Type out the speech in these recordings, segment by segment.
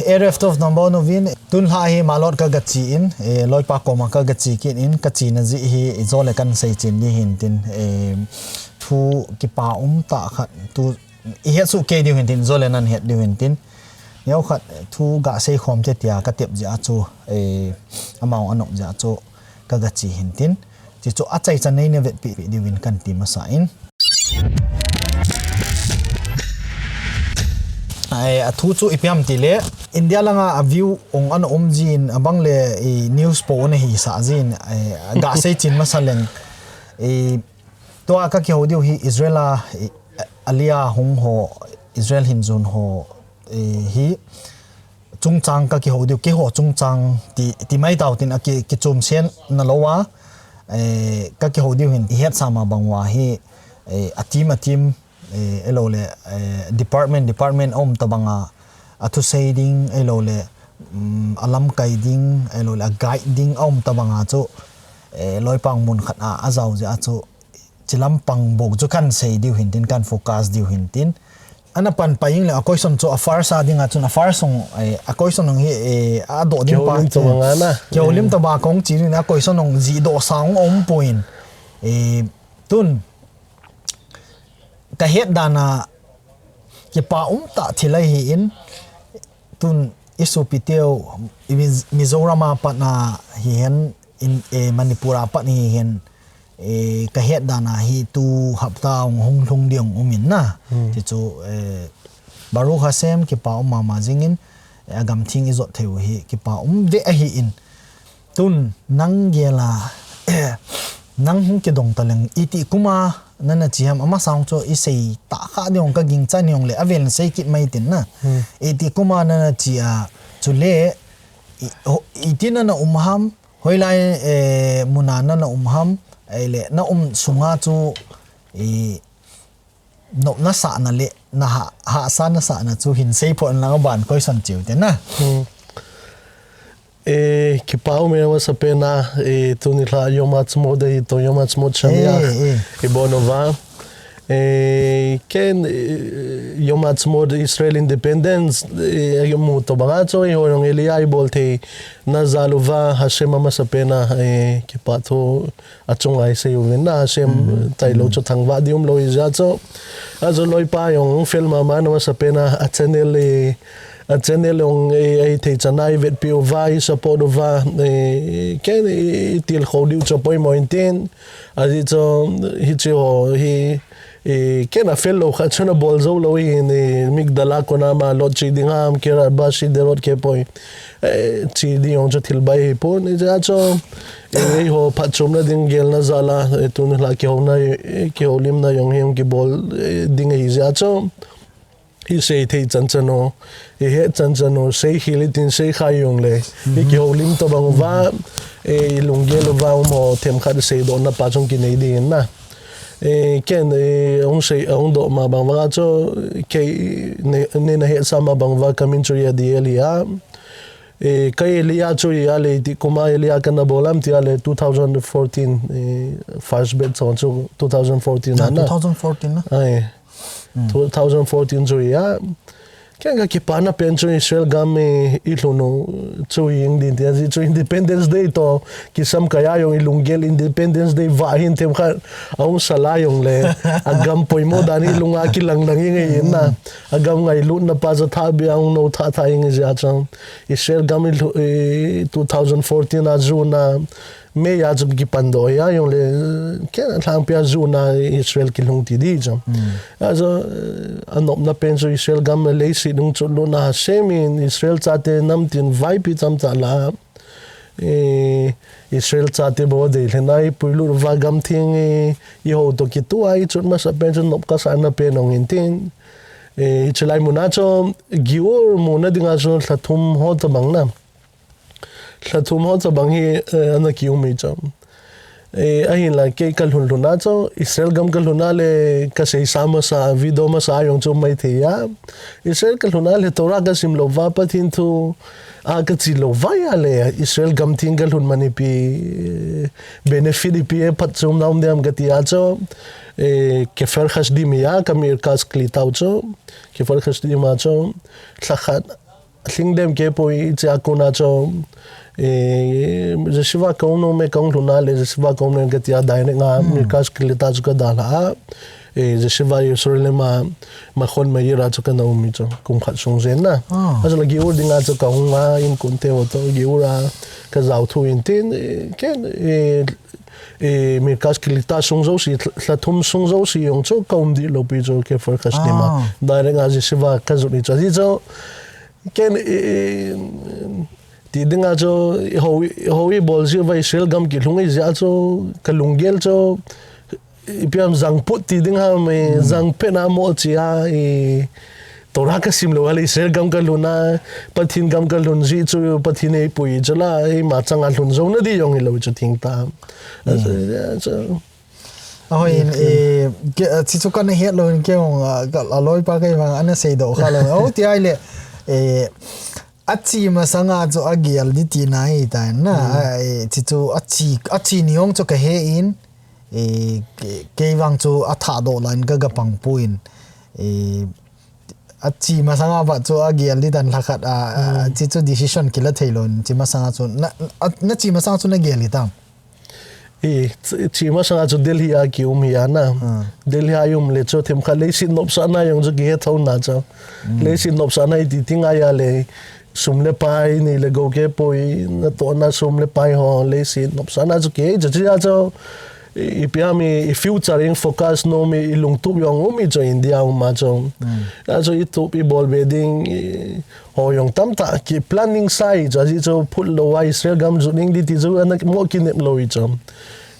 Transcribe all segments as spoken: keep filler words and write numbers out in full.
Erev tov nabonchauvin, tun lha hi Malot ka gache in, eh, loipa koma ka gache kit in, ka chena jeh hi, eh, jole kan seichen ding hintin, eh, thu kipa umtah khat, tu, i hetsoh kei diu hintin, jole nan het diu hintin. Neokhat, eh, thu gasei khom te tia ka tep jeh a chu, eh, amau anop jeh a chu, ka gache hintin. Chuchu achaichan nei na vetpeh diuvin kan ti masa in. Ai, athu chu ipi ham tile, India langa a view ong ana um jin, abang le i news po ana hisah jin, ai, gasei chen masa leng, i, tua ka kihou diu hi Israel a, i, alia hung ho, Israel hin jon ho, i, hi, chungchang ka kihou diu, keiho chungchang ti, ti mai tau tin a ki, kichom sen na lou a, eh, ka kihou diu hin i het sa ma bang uva hi, eh, a team, a team, eh, ahilou le, eh, department, department a um tabang a, a thusei ding, ahilou le, um, a lamkai ding, ahilou le, a guide ding a um tabang a chu, eh, loipa mun khat a, a jao jeh a chu, chilam pang bou chu kan sei diu hintin, kan focus diu hintin. Ana pan pai ing le a question chu a first a dinga chun a first ong, eh, a question ong hi, eh, a doh ding pa. Kihoulim tabang a na. Kihoulim tabang kong chi ni a question ong jih doh sa ong um poi. Eh, tun. Ka het dan a kipa umtah thil ahi in, tun i sopi teu, i Miz-, Mizoram a pat na hihen, in, eh, Manipur a pat hihen, eh, ka het dan a hi tu hapta ong hung lhung ding ong um in na. Hmm. Ti chu, eh, Baruch Hashem kipa um mama jing in, eh, a gam thing i jot thei u hi kipa um ve ahi in. Tun nang gel a, nang hung kidong ta leng, iti kum a nana che ham, amasa ong chu i sei ta kha ding ong ka gingcha ni ong le, a vel sei kit mai tin na. Hmm. Iti kum a nana che a, chule, i, ho, iti nana um ham, hoilai, eh, mun a nana um ham, ahile, na um sunga chu, i, nopna sahna le, na ha, hahsa na sahna chu hin sei phoh in lang a ban question cheu te na. Hmm. Eh, kipa um e, amasapen a, eh, tuni lha Yom Ha'atzmaut ahi toh, Yom Ha'atzmaut Sameach, eh, eh, i bol uva. Eh, ken, eh, Yom Ha'atzmaut Israel Independence, eh, i mu tobang a chu, eiho jong Aliyah i bol thei na jal uva, Hashem amasapen a, eh, kipa thu a chunga i sei uvin na, Hashem, mm, tailou chu thangvah ding umlou ahi jeh a chu. Ajo loipa jong fel mama in amasapen a, a channel, eh, a channel jong, eh, i thei chan a i vetpi uva, i support uva, eh, ken i, i tilkhou diu chu poimo in tin, ajeh chu hiche ho hi, eh, ken a fel lou khat chun a bol jou lou ahin, eh, Migdal a kona Malot che ding ham, Kiryat Baal, Sderot, Khopoi, eh, che ding jong chu thil bai hipon, hijeh a chu, eh, eiho phatchomna ding gelna jal a, eh, tuni lha kihouna, eh, kihoulimna jong hi jong kibol, eh, ding ahi jeh a chu, i sei thei chan chan u, i het chan chan u, sei khel i tin sei kha jong le, i kihoulim tobang uva, eh, i lunggel uva um ho themkhat seidohna pa chung kinei ding in na. Eh, ken, eh, hung sei, hung doh ma bang uva chu, kei, nei, nei na hetsa ma bang uva ka min chu Yediael ahi a. Eh, ka Aliyah chu ahile, iti kum a Aliyah kana bol ham ti ahile two thousand fourteen, eh, first batch chu two thousand fourteen a na. Two thousand fourteen na? Ai. Hmm. Two thousand fourteen chu ahi a. Ken ka kipana pen chu Israel gam, eh, i lhun u chu hing din ti, ajeh chu Independence Day toh kisangkai a jong i lunggel Independence Day vah hin themkhat a hung sal a jong le, a gam poimo dan i lung a kilang lang jing ahi na. A gam ngailutna pa chu tha bia hung nou tha tha jing ahi jeh a chu. Israel gam i lhu-, eh, two thousand fourteen a June a, May a chu kipan doh ahi a jong le, ken lhangpi a June a Israel kilhung ti di chu. Hmm. Ajo, eh, a nopna pen chu Israel gam leiset hung chotlut na Hashem in Israel chate namtin vaipi chomcha la, eh, Israel chate bou deilhen a i puilut uva gam theng, eh, i hou toh kitoh a i chot masapen chu nop kasah na pen ong in tin. Eh, hiche lai mun a chu Gior muna ding a chu lha thum ho tobang na. Lha thum ho tobang hi, eh, ana kium hi chu. Eh, ahinla kei ka lhun lhun a chu, Israel gam ka lhun a le ka seisa masa, video masa a jong chu um mai thei a. Israel ka lhun a le Torah ka sim lou va, Pathen thu a ka che lou va ahile, Israel gam theng ka lhun man ipi, eh, benefit ipi, eh, phatchomna um dem ka ti a chu, eh, Kefer Chasdim ahi a, ka Merkaz Klita u chu, Kefer Chasdim a chu, lha khat, Lhingdem kei poi chia kona chu, eh, Yeshiva kong no me kong lhuna le Yeshiva kong no katia direct nga Mirkas Klita chu kadalha a, eh, Yeshiva Yerushalayim a Machon Meir a chu kana um mi chu kum khat sung jen na. Ah. Achu la giur dinga chu kahung a in kunte ho to giur a kajao thu in tin, eh, ken, eh, eh, Mirkas Klita sung jouse, lha thum sung jouse jong chu kaum dih lou pi chu Kfar Kasdim a. Ah. Direct a Yeshiva kajot ni chu. Ahi chu, ken, eh, ti dinga chu, ho, ho ibol jeh uva Israel gam kilhung ahi jeh a chu, kalunggel chu, ipi ham jangput ti ding ham, eh, jangpet na mo chia, eh, Torah kasim lou a le Israel gam kalhun a, Pathen gam kalhun jeh chu, Pathen eipui chu la, eima changa lhun jouna di jong hilou chu thing ta. Achu, Ahoi in, eh, ke, eh, chi chu kana het lou in kei hung, ah, ka, a loipa kei vang ana seidoh kha lou. Oh, ti ahile, eh, achi masanga chu agel di tina ahi ta na. Ah, eh, chi chu achi, achi ni jong chu kahe in, eh, ke, kei vang chu athahdoh lan ka, ka pang poi in, eh, achi masanga va chu agel di tan lha khat a, a, chi chu decision kila thei lou in, chi masanga chu na, a, nachi masanga chu nagel di tam. I, chi, chi masanga chu Delhi a kium hi a na. Ah. Delhi a um le chu themkhat leiset nopsahna jong chu kihe thou na chu. Leiset nopsahna i ti ti ngai a le sum le pai nei le gou kei poi natohna sum le pai ho leiset nopsahna chu kihe chu chia chu i, ipi ham i, i future in focus nom i, i lungtup jong um i chu India um a chu. Achu i tup i bol be ding i, Ho jong tamtah ki planning sa hi chu, ahi chu phut lou a Israel gam jot ning di ti chu ana mo kinep lou hi chu.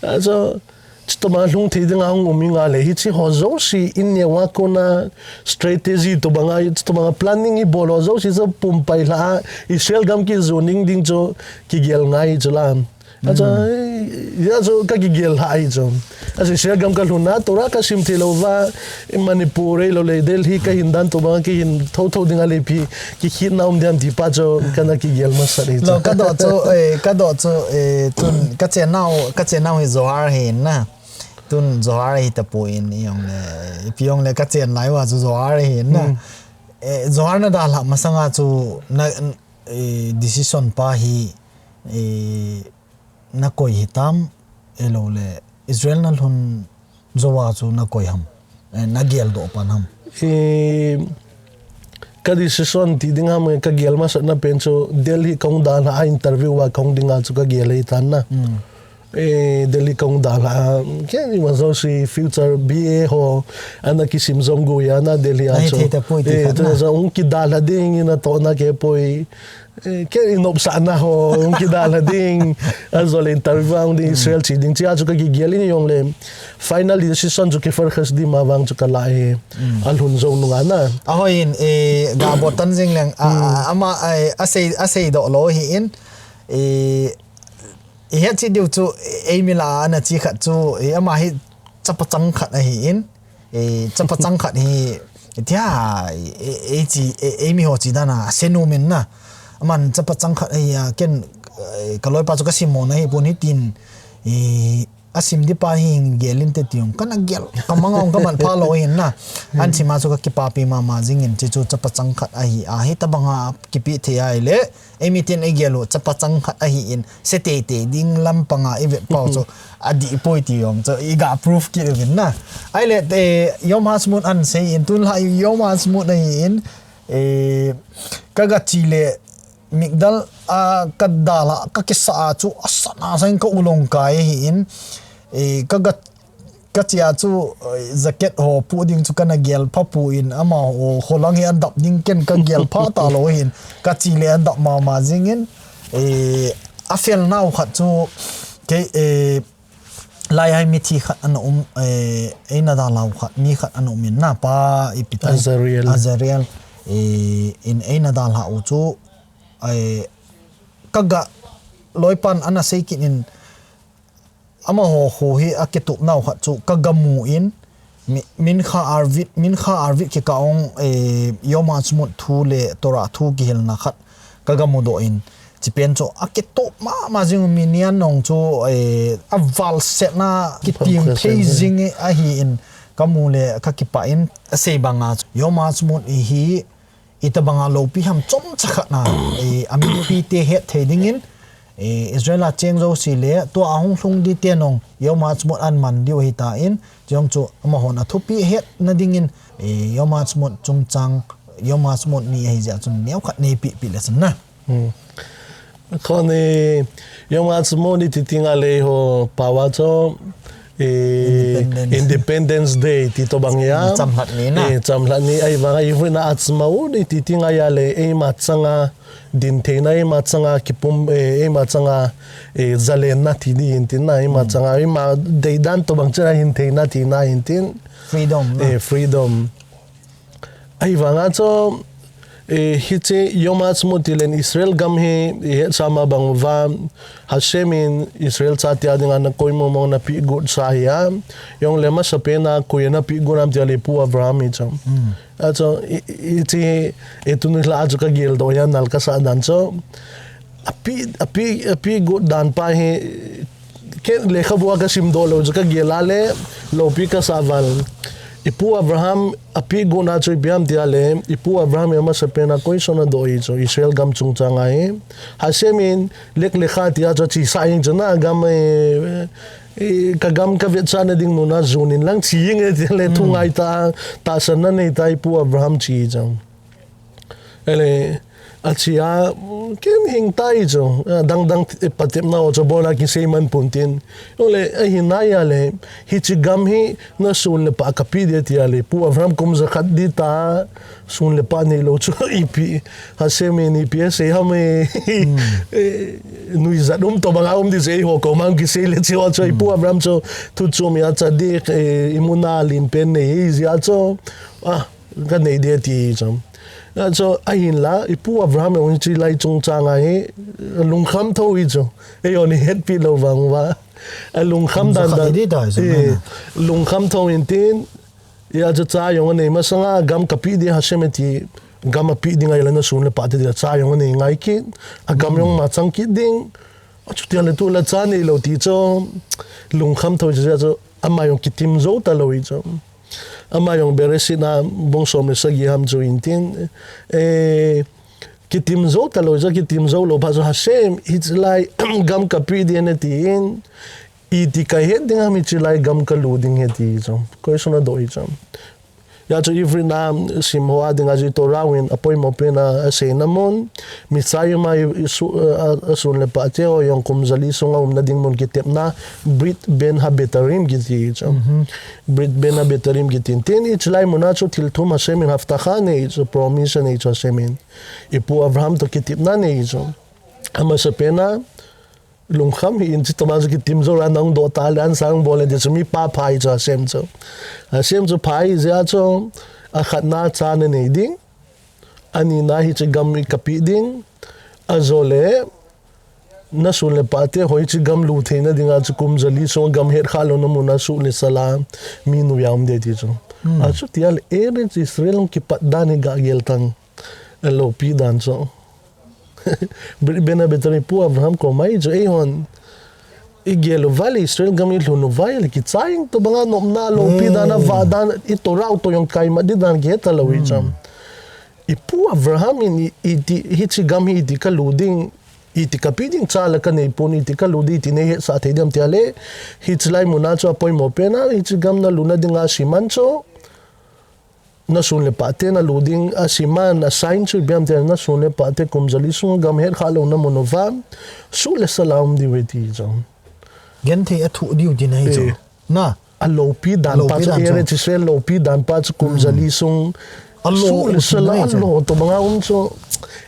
Achu, chutobang lhung thei dinga hung um inga le, hiche ho jouse in neo a kona strategy tobanga, chutobanga planning ibol ho jouse chu pumpai lha a, Israel gam kijot ning ding chu kigel ngai chu la. Achu, eh, achu ka kigel lha ahi chu. Achu Israel gam kalhun a, Torah kasim thei lou va, Manipur ahilou le, Delhi kahin dan tobang, kihin thotho ding a le ipi, kikhetna um diam ti pa chu, kana kigel masat ahi chu. Lo, kadoh chu, eh, kadoh chu, eh, tun, kachen nau, kachen nau hi Zohar hi na. Tun Zohar hi tapon, ijong le, ipi jong le kachen lai uva chu Zohar hi na. Hmm. Eh, Zohar nadalhah masanga chu, na, eh, decision pa hi, eh, nakoi hitam, ahilou le Israel nalhun jouva chu nakoi ham, eh, nagel doh pan ham. Eh, ka decision ti ding ham, eh, kagel masatna pen chu Delhi kahung dalha a interview a kahung dinga chu kagel ahi tan na. Hmm. Eh, Delhi kahung dalha a, kei ima jouse future B A ho, ana kisim jom gui a na Delhi a chu. Nahi thei tapoi ti khat na. Eh, chu hung kidalha ding in atohna kei poi. Eh, kei inopsahna ho, hung kidalha ding, ajole interview vang ding, Israel che ding, chia chu kakigel in jong le. Final decision chu Kfar Kasdim a vang chu kalah e, alhun jou nunga na. Ahoi in, eh, gabol tan jing leng, a, a, ama, eh, asei, asei doh lou hi in, eh, ihet cheh diu chu, eh, eimi lah a ana che khat chu, eh, ama hi chapachang khat ahi in, eh, chapachang khat hi, eh, tia, eh, eh, chi, eh, eimi ho che dan a, senumin na. Aman chapachang khat ahi a, ken, eh, kaloipa chu kasim mo na hi pon hitin, eh, asim di pa hi gel inte ti jong. Kana gel, kamang a jong kamanpha lou hin na. Ahin sim a chu kakipapi mama jing in, che chu chapachang khat ahi a, hitobang a kipe thei ahile, eimi ten igel u, chapachang khat ahi in, se teitei ding lampang a ivet pau chu, adih poi ti jong chu, iga proof kit uvin na. Ahile, eh, Yom HaAtzmaut ahin sei in, tun lha Yom HaAtzmaut ahi in, eh, kaga che le, Migdal a kadalha, kakisah a chu, asana sang in ka u long kai ahi in, eh, kaga Kache a chu, eh, jacket ho pu ding chu kana gel pha pon, amaho kholang hi adap ding ken kagel pha talou hin, kache le adap mama jing in, eh, afel nau khat chu, kei, eh, lai ai mithi khat ana um, eh, eina dalhau khat, mi khat ana um in na pa ipi tai. Azariel. Azariel, eh, in eina dalhah u chu, eh, kaga loipan ana sei kit in, Amaho kho hi akitup nau khat chu kaga mu in, mi-, Mincha Arvit, Mincha Arvit kikah ong, eh, Yom HaAtzmaut thu le Torah thu kihilna khat kaga mudoh in, chipen chu akitup mama jing, minyan nong chu, eh, avalsetna kiting thei jing ahi in, kamu le kakipah in, asei banga chu Yom HaAtzmaut hi itobanga loupi ham chomcha khat na, eh, amipite het thei dingin, eh, Israel a cheng jouse le, tua ahung lhung ding te nong, Yom Ha'atzmaut aman diu ahitan, chujong chu amahon athupi hetna dingin, eh, Yom Ha'atzmaut chungchang, Yom Ha'atzmaut ni ahi jeh chun neokhat neipeh peh le chun na. Hmm. Khon, eh, Yom Ha'atzmaut ni ti teng a le eiho pao a chu, eh, Independence. Independence Day ti tobang ahi. Chamlhat ni na. Eh, chamlhat ni ahi vang a, eiho na Ha'atzmaut ni ti teng a ahile, eima changa dintheina, eima changa kipum, eh, eima changa, eh, zalenna ti ding ahin tin na, eima changa, eima deidan tobang chana hintheina tina ahin tin. Freedom na. Eh, freedom. Ahi vang a chu, eh, hiche Yom Ha'atzmaut ti le Israel gam hi, eh, sama bang uva, Hashem in Israel chate a dinga ana koima mong ana peh got sa ahi a. Jong le amasapen a koi ana peh got ham ti le Pu Abraham hi chu. Hmm. A chu, i, i, hiche, eh, tuni lha a chu kagel doh a nal kasah dan chu. Apeh, apeh, apeh got dan pa hi, Kei lekhabu a kasim doh lou chu kagel a le, loupi kasah val. I Pu Abraham apeh got na chu ipi ham ti a le, i Pu Abraham hi amasapen a question adoh hi chu, Israel gam chungchang a hi. Hashem in lek le kha ti a chu achisah jeng chu na gam, eh, eh, ka gam kavetsahna ding mun a jon in lang chi jeng e ti le, hmm, thungai tah, tahsanna nei tah i Pu Abraham chi chu. Ele, achi a, ken hing tai chu, a, dang dang, eh, patepna ho chu abon a kisei man pon tin. Ole, ahi nai a le, hiche gam hi nasun le pah kapeh ding ti a le, Pu Abraham kum jakhat ding ta, sun le pah neilou chu ipi, Hashem in ipi asei ham e, hmm, eh, nuijat um tobang a um ding chu eiho koma kisei le chu, chu, hmm, Pu Abraham chu thu chom a tzadik, eh, emunah len pen nei ahi jeh a chu, a, kanei ding ti chu. A chu ahinla, i Pu Abraham jong hiche lai chungchang a hi, lungkham tho hi chu. Eihon ihetpi lou vang uva. Alungkham dan dan. Lungkham tho hi chu, eh, na. Lungkham tho in tin, hia chu cha jong anei masang a, gam kapeh ding Hashem ati, gam apeh ding ahile nasun le pah te ding a cha jong anei ngai kit, agam, hmm, jong ama chang kit ding. Achuti a le tu la cha neilou ti chu, lungkham tho hi chu, chu ama jong kitim jou talou hi chu. Ama jong Bereshit a bung som le sagi ham chu in tin, eh, kitim jou talou chu, kitim jou lou phat chu Hashem, hiche lai gam kapeh ding e tin, iti kahet ding ham hiche lai gam kalu ding e ti chu. Question adoh hi chu. Hia chu Ivrit a sim ho a dinga chu Torah in apoimo pen a aseina mun, Mitzrayim a i, i su, a, a, asun le pah te ho jong kum jali sung a umna ding mun kitepna, Brit Bein HaBetarim kiti chu. Mhm. Brit Bein HaBetarim kiti. Tin, hiche lai mun a chu thil thum Hashem in haftaha anei chu, promise anei chu Hashem in. I Pu Abraham toh kitepna anei chu. Amasapen a, lungkham hih in, chuti ma chu kitim jou a nahung doh ta le, answer hung bol le ti chu mi pa pha hi chu Hashem chu. Hashem chu pha ahi jeh a chu, akhatna cha nanei ding, anina hiche gam hi kapeh ding, ajole, nasun le pah te ho hiche gam lu theina dinga chu kum jali sung a gam hetkhah louna mun a suh le sal a mi nuiya um ding ti chu. Hmm. Achuti a le Eretz Israel hung kipat dan hi gah gel tan, aloupi dan chu. Brit Bein HaBetarim Pu Abraham koma hi chu eihon. Igel uva le Israel gam ilhun uva le kichai tobang a nopna loupi dan a, eh, vah dan i Torah u toh jong kaimat ding dan kihe talou hi chu. Hmm. I Pu Abraham in i, iti, hiche gam hi iti kalu ding, iti kapeh ding cha la kanei pon, iti kalu ding, iti nei hetsah thei ding ham ti a le, hiche lai mun a chu apoimo pen a, hiche gam naluna dinga siman chu, nasun le pah te nalu ding a siman a sign chu ipi ham ti a le nasun le pah te kum jali sung a gam hetkhah louna mun uva, suh le sal a um diu ahi ti chu. Genthei a thoh diu tina ahi chu. Eh. Na. Aloupi dan pa chu, aloupi dan chu. Eretz Israel loupi dan pa chu kum, hmm, jali sung. Alou suh le sal a, tina ahi chu. Alou tobang a um chu.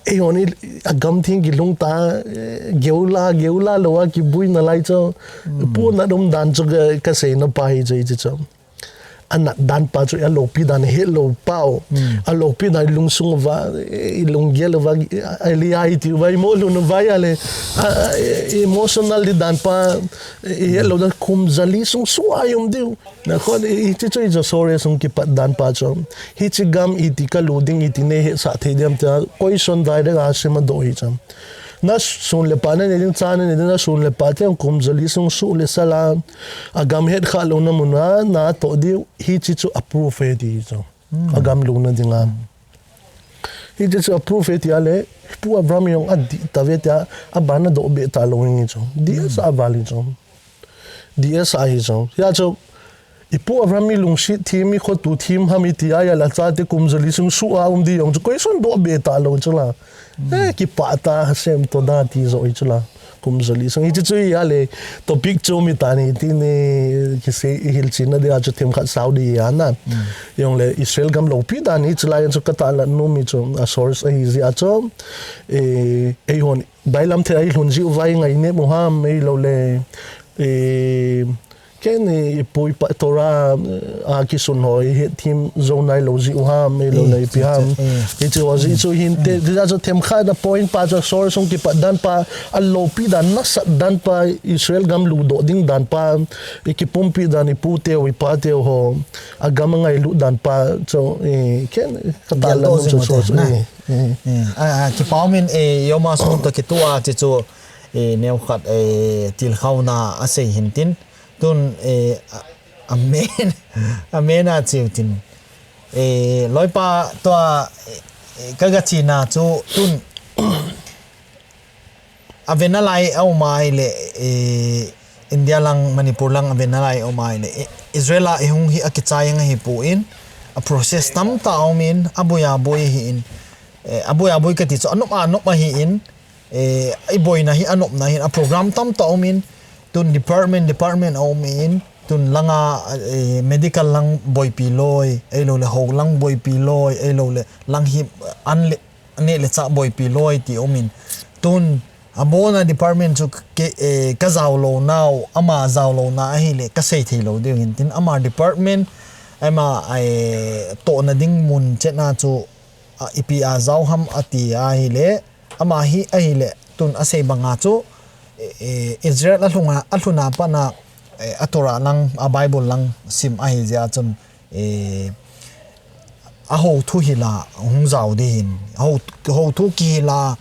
Eihon i, agam theng kilhung ta, eh, geula, geula lou a kibui nalai chu. Hmm. Pu na dum dan chu ka, kaseina pa hi chu, hiche chu. Anat dan pa chu, aloupi dan hetlou pau. Hmm. Aloupi dan lungsung uva, ilunggel uva, alei a iti uva, imo lhun uva ahile, a, a, emotional ding dan pa, ihetlou dan kum jali sung suh a um diu. Nakhon, i, hiche chu i Josue sung kipat dan pa chu. Hiche gam iti kalu ding, iti nei hetsah thei ding ham tia, question direct a Hashem adoh hi chu. Nasun le pah nanei ding, cha nanei ding, nasun le pah te kum jali sung suh le sal a, agam hetkhah louna mun a, natoh diu, hiche chu approve ahi ti chu. Hmm. Agam luna dinga. Hiche chu approve e tia le, Pu Abraham jong adih tave tia, aban adoh be talou nge chu. D S a val hi chu. D S a hi chu. Hia chu, i Pu Abraham mi lungset thim, mi khoto thim ham iti a, hia le achate kum jali sung suh a um di jong chu, koisun doh be talou chu la. Eh, kipah ta, Hashem toda ti jo hi chu la. Kum jali sung. Hiche chu hia le, topic chu mi tani tin, kisei i hilchetna dia chu themkhat sao di a na. Jong le Israel gam loupi dan hi chu la jong chu ka tahlang nom hi chu a source ahi jeh a chu, eh, eihon bailam thei a i lhun jiu va i ngainep u ham, ahilou le, eh, ken i pu i pa Torah, eh, a kisun ho i hetthem jou nailou jiu ham, ahilou le ipi ham. Hiche ho jeh chu hinte, hijeh a chu themkhat a point pa chu a source hung kipat dan pa, a loupi dan, nasat dan pa, Israel gam ludoh ding dan pa, i kipumpi dan, i pu teu, i pa teu ho, a gam a ngailut dan pa chu, eh, ken ka tahlang nom chu source, eh. Eh, a, a, kipa um in, eh, Yom HaAtzmaut toh kitoh a, hiche chu, eh, neokhat, eh, tilkhouna asei hin tin. Tun, eh, a, amen, amen a cheu tin. Eh, loipa tua, eh, ka gachena chu tun. Aven nalai a um ahile, eh, India lang, Manipur lang aven nalai a um ahile, eh, Israel a i hung hi akichai ang ahipon, a process tamtah a um in, aboi aboi ahi in, eh, aboi aboi kati chu anop anop ahi in, eh, i boina hi anopna hin, a program tamtah a um in, tun department, department a um in, tun langa, eh, medical lang boipi loi, ahilou le hou lang boipi loi, ahilou le lang hi an le, neh le chah boipi loi ti um in. Tun, abona department chu ke, eh, ka jaolou nau, ama jaolou na ahile, ka sei thei lou diu hin tin, ama department, ama, eh, tohna ding mun chetna chu, a, ipi a jao ham ati ahile, ama hi ahile, tun asei banga chu, eh, eh, Israel a lhunga, a lhuna pana, eh, a Torah lang, a Bible lang sim ahi jeh a chun, eh, a houthu hila hung jao di hin. Hou, houthu kihila,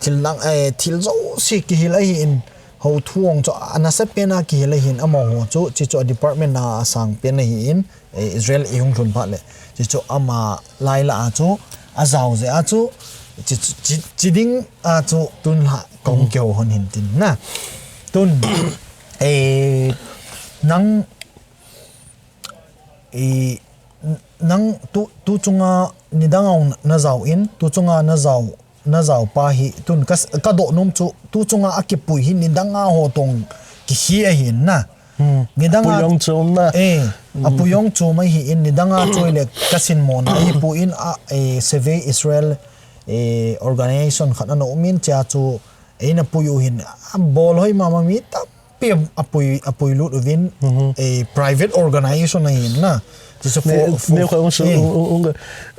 thil lang, eh, thil jouse kihil ahi in, houthu ong chu a nasa pen a kihil ahi in, amaho chu, hiche chu a department a asang pen ahi in, eh, Israel i hung lhun phat le. Hiche chu ama lailah a chu, ajao jeh a chu, hiche, hiche, hiche ding a chu tun la kong keu hon hin tin na. Tun, eh, nang, eh, nang tu, tu chunga nidang a na jao in, tu chunga na jao, na jao pa hi, tun ka, ka doh nom chu, tu chunga akipui hi nidang a ho tong kihi ahi in na. Hmm. Nidang a, apui jong chom na. Eh, apui jong chom ahi in, nidang a chu le ka sinmo na ahipon a, eh, Save Israel, eh, organization khat ana um in, hichea chu, eh, eina pui u hin, abol hoi mama mi tampi apui, apui lut uvin, eh, private organization ahi in na. Hiche chu for, for, eh,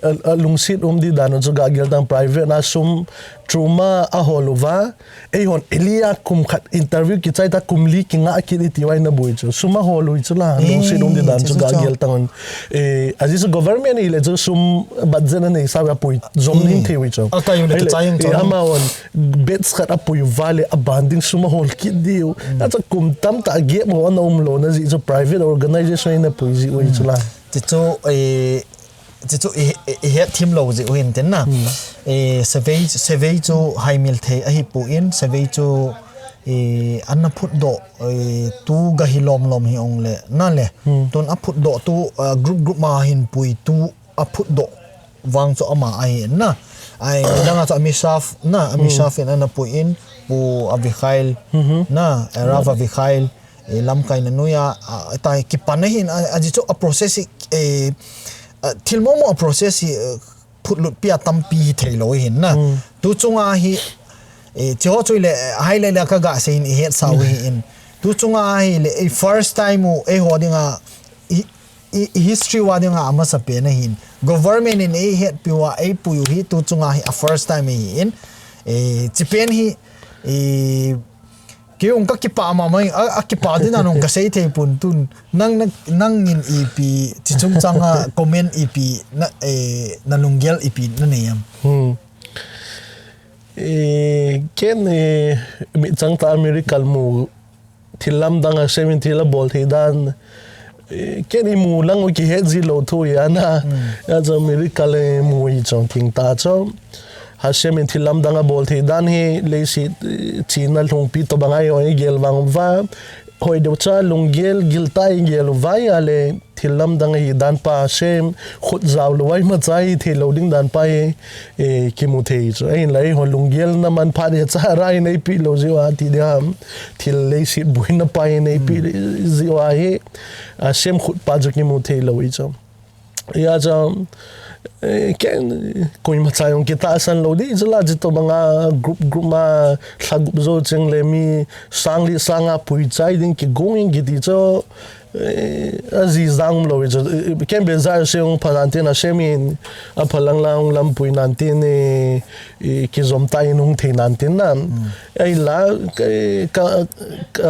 a, a lungset um di dan chu ga gel tang private na sum Truma a hol uva, eihon Elia kum khat interview kichai ta kum li kinga kit iti uva eina boi chu. Sum a hol u chu la, lungset um di dan chu ga gel tang. Eh, ajeh chu government ahile chu sum budget anei sa uva pui jom ning thei u chu. Ahile, eh, amahon batch khat apui uva le aban ding sum a hol kit diu. Achu kum tamtah gap ho ana um lou na jeh chu private organization eina pui jeh u chu la. Hiche chu, eh, Hiche chu i, i, i hetthem lou jeh u hin tin na. Eh, Save, Save chu haimil thei ahipon, Save chu, eh, ana phutdoh, eh, tu ga hi lom lom hi ong le, na le. Tun aphutdoh tu, ah, group group ma hin pui tu aphutdoh vang chu ama ahi na. Ai, dang a chu Amishaf, na, Amishaf in ana pui in, Pu Avichail, na, eh, Rav Avichail, eh, lamkaina noiya, ah, ta kipan ahin, ah, ajeh chu a process hi, eh, ah, thil momo a process hi, eh, phutlut pi a tampi hi thei lou ahin na. Tu chunga hi, eh, hiche ho chu le, eh, hile le ka ga sei in i hetsah u ahi in. Tu chunga hi le, eh, first time u, eiho dinga, i, i, i history uva dinga amasa pen ahin. Government in eihetpi uva, eipui u hi, tu chunga hi a first time ahi in. Eh, hiche pen hi, eh, Kei jong ka kipah mama, a, a kipah ding a nung ka sei thei pon tun. Nang, nang, nangin ipi, hiche chungchang a comment ipi, na, eh, na lunggel ipi na nei am? Hmm. Eh, ken, eh, mi chang ta miracle mu, thil lamdang a sem in thil abol thei dan, Eh, ken imu lang u kihet ji lou thu hi ana. Hmm. Ya chu miracle imu hi chu thing ta chu. Hashem in thil lamdang abol thei dan hi leiset, eh, china lhungpi tobang a eiho igel vang uva. Hoi deuh cha lunggel, giltah a igel uva ahile thil lamdang ahi dan pa Hashem khut jao lou a imacha hithei lou ding dan pa hi, eh, kimu thei chu. Ahinla eiho lunggel na man phat hi cha ra in eipe lou jiu a ti dia. Thil leiset buina pa in eipe jiu a hi. Hashem khut pa chu kimu thei lou hi chu. Ya chu, eh, ken, koima cha jong kitahsan lou di, chu la chu tobang a group, group ma thla gup jou cheng le mi sang li sang a pui chai ding kigong in kiti chu, eh, aji jang lou chu, eh, ken be ja se hung pha nan tin Hashem in apha lang lang lampui nan tin, eh, eh, kijom tah in hung thei nan tin na. Hmm. Ahinla, ka, ka,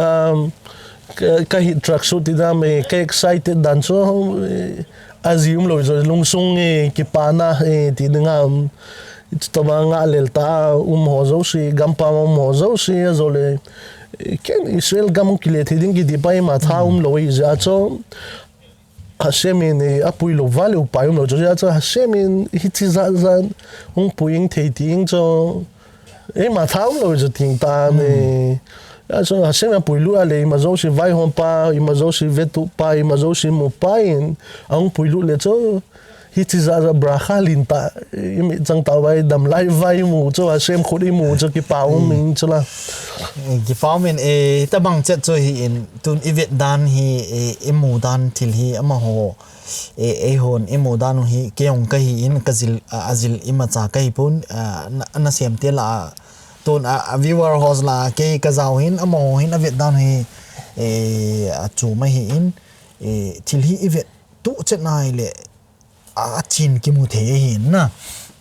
ka, ka hit track suit ti da me, ka excited dan chu, eh, aji um lou chu, lungsung, eh, kipana, eh, ti ding a, um, tobang a lel ta, um ho jouse, gampam um ho jouse, ajole, eh, ken Israel gam hung kile thei ding kiti pa ima tha um lou hi ja chu, Hashem in, eh, apui lou va le upai um lou chu, ja chu Hashem in hichi ja ja hung pui ing thei ti ing chu, eima tha um lou chu ting ta me. Hmm. Ya chu Hashem apui lou a le ima jouse vaihom pa, ima jouse vetup pa, ima jouse mu pa in, ahung pui lou le chu, hichi ja ja bracha lin ta, imi chang ta vai dam lai vai mu chu, Hashem khut imu chu kipa um in chu la. Eh, kipa um in, eh, tabang chet chu hi in, tun ivet dan hi, eh, imu dan thil hi amaho, eh, eihon imu dan u hi, kei jong kahi in, kajil, a, ajil imacha kahi pon, a, na, nasem te la, tun a, a viewer hos la, kei kajao hin, amaho hin, avet dan hi, eh, achom ahi in, eh, thil hi ivet tu chet nai le, a, achin kimu thei ahi na.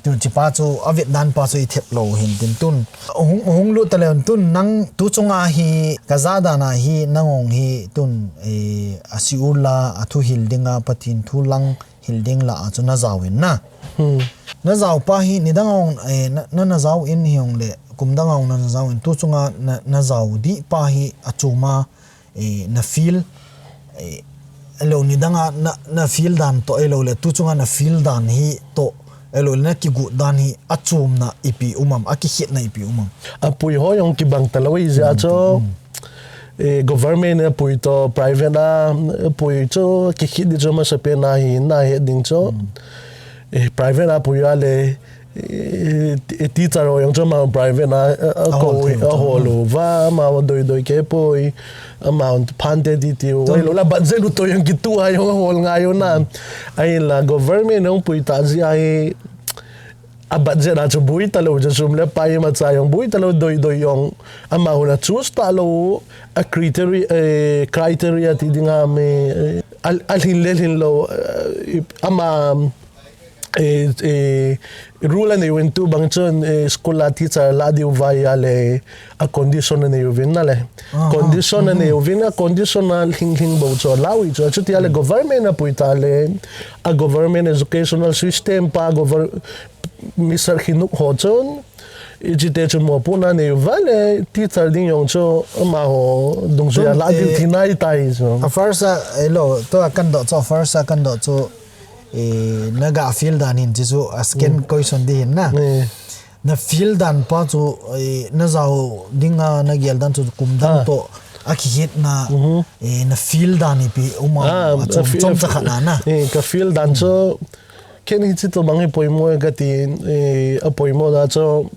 Tun chi pa chu, avet dan pa chu ithep lou hin tin tun. Hung, hung lut ta le tun nang tu chunga hi, kaja dan a hi, nang jong hi tun, eh, a shiur la, a thu hil ding a, Pathen thu lang hil ding la a chu najao in na. Hmm. Najao pa hi, nidang a jong, eh, na, na, najao in hi jong le, kum dang a jong na, najao in, tu chunga na, najao di pa hi, achom a, eh, na feel, eh, elo nidang a na, na feel dan toh, elo le tu chunga na feel dan hi toh, elo le na kigot dan hi, achomna ipi um am, akikhetna ipi um am. Apui ho jong kibang ta lou hi ja chu, eh, government apui toh, private a apui chu, kikhet di chu masapen a hi, nahet ding chu. Eh, private a apui a le, eh, ti, teacher ho jong chu ama private a, a, a, ahol thei u chu, ahol uva, ama doi doi kei poi, ama phan te ti ti u. Chun ahilou le budget u toh jong kitu a jong ahol ngai u na. Ahinla government hung pui ta jeh a hi, a budget a chu boi ta lou, chu sum le pai imacha jong boi ta lou, doi doi jong. Amahon a choose ta lou, a criteria, eh, criteria ti ding a me, eh, a, alhin le lhin lou, eh, ama, eh, eh, rule anei uvin tu bang chun, eh, school a teacher la diu vai a le, a condition anei uvin na le. Aha. Condition anei uvin, a condition a lhing lhing bou chu la u hi chu. Chuti a le government apui ta le, a government educational system pa gover-, Mister Khinuk ho chun, ichi te chun mopohna nei uva le, teacher ding jong chu amaho dungjui a la diu ti nai tai chu. A first a, elo, tu a kan doh chu, a first a kan doh chu, eh, na ga feel dan hin chi chu, a second question di hin na. Eh. Na feel dan pa chu, eh, na jao ding a, na gel dan chu kum dang toh, a kikhetna, eh, na feel dan ipi um am, a chom, chomcha khat na na. Eh, ka feel dan chu, Ken hichi tobang hi poimo e kati, eh, apoimo na chu,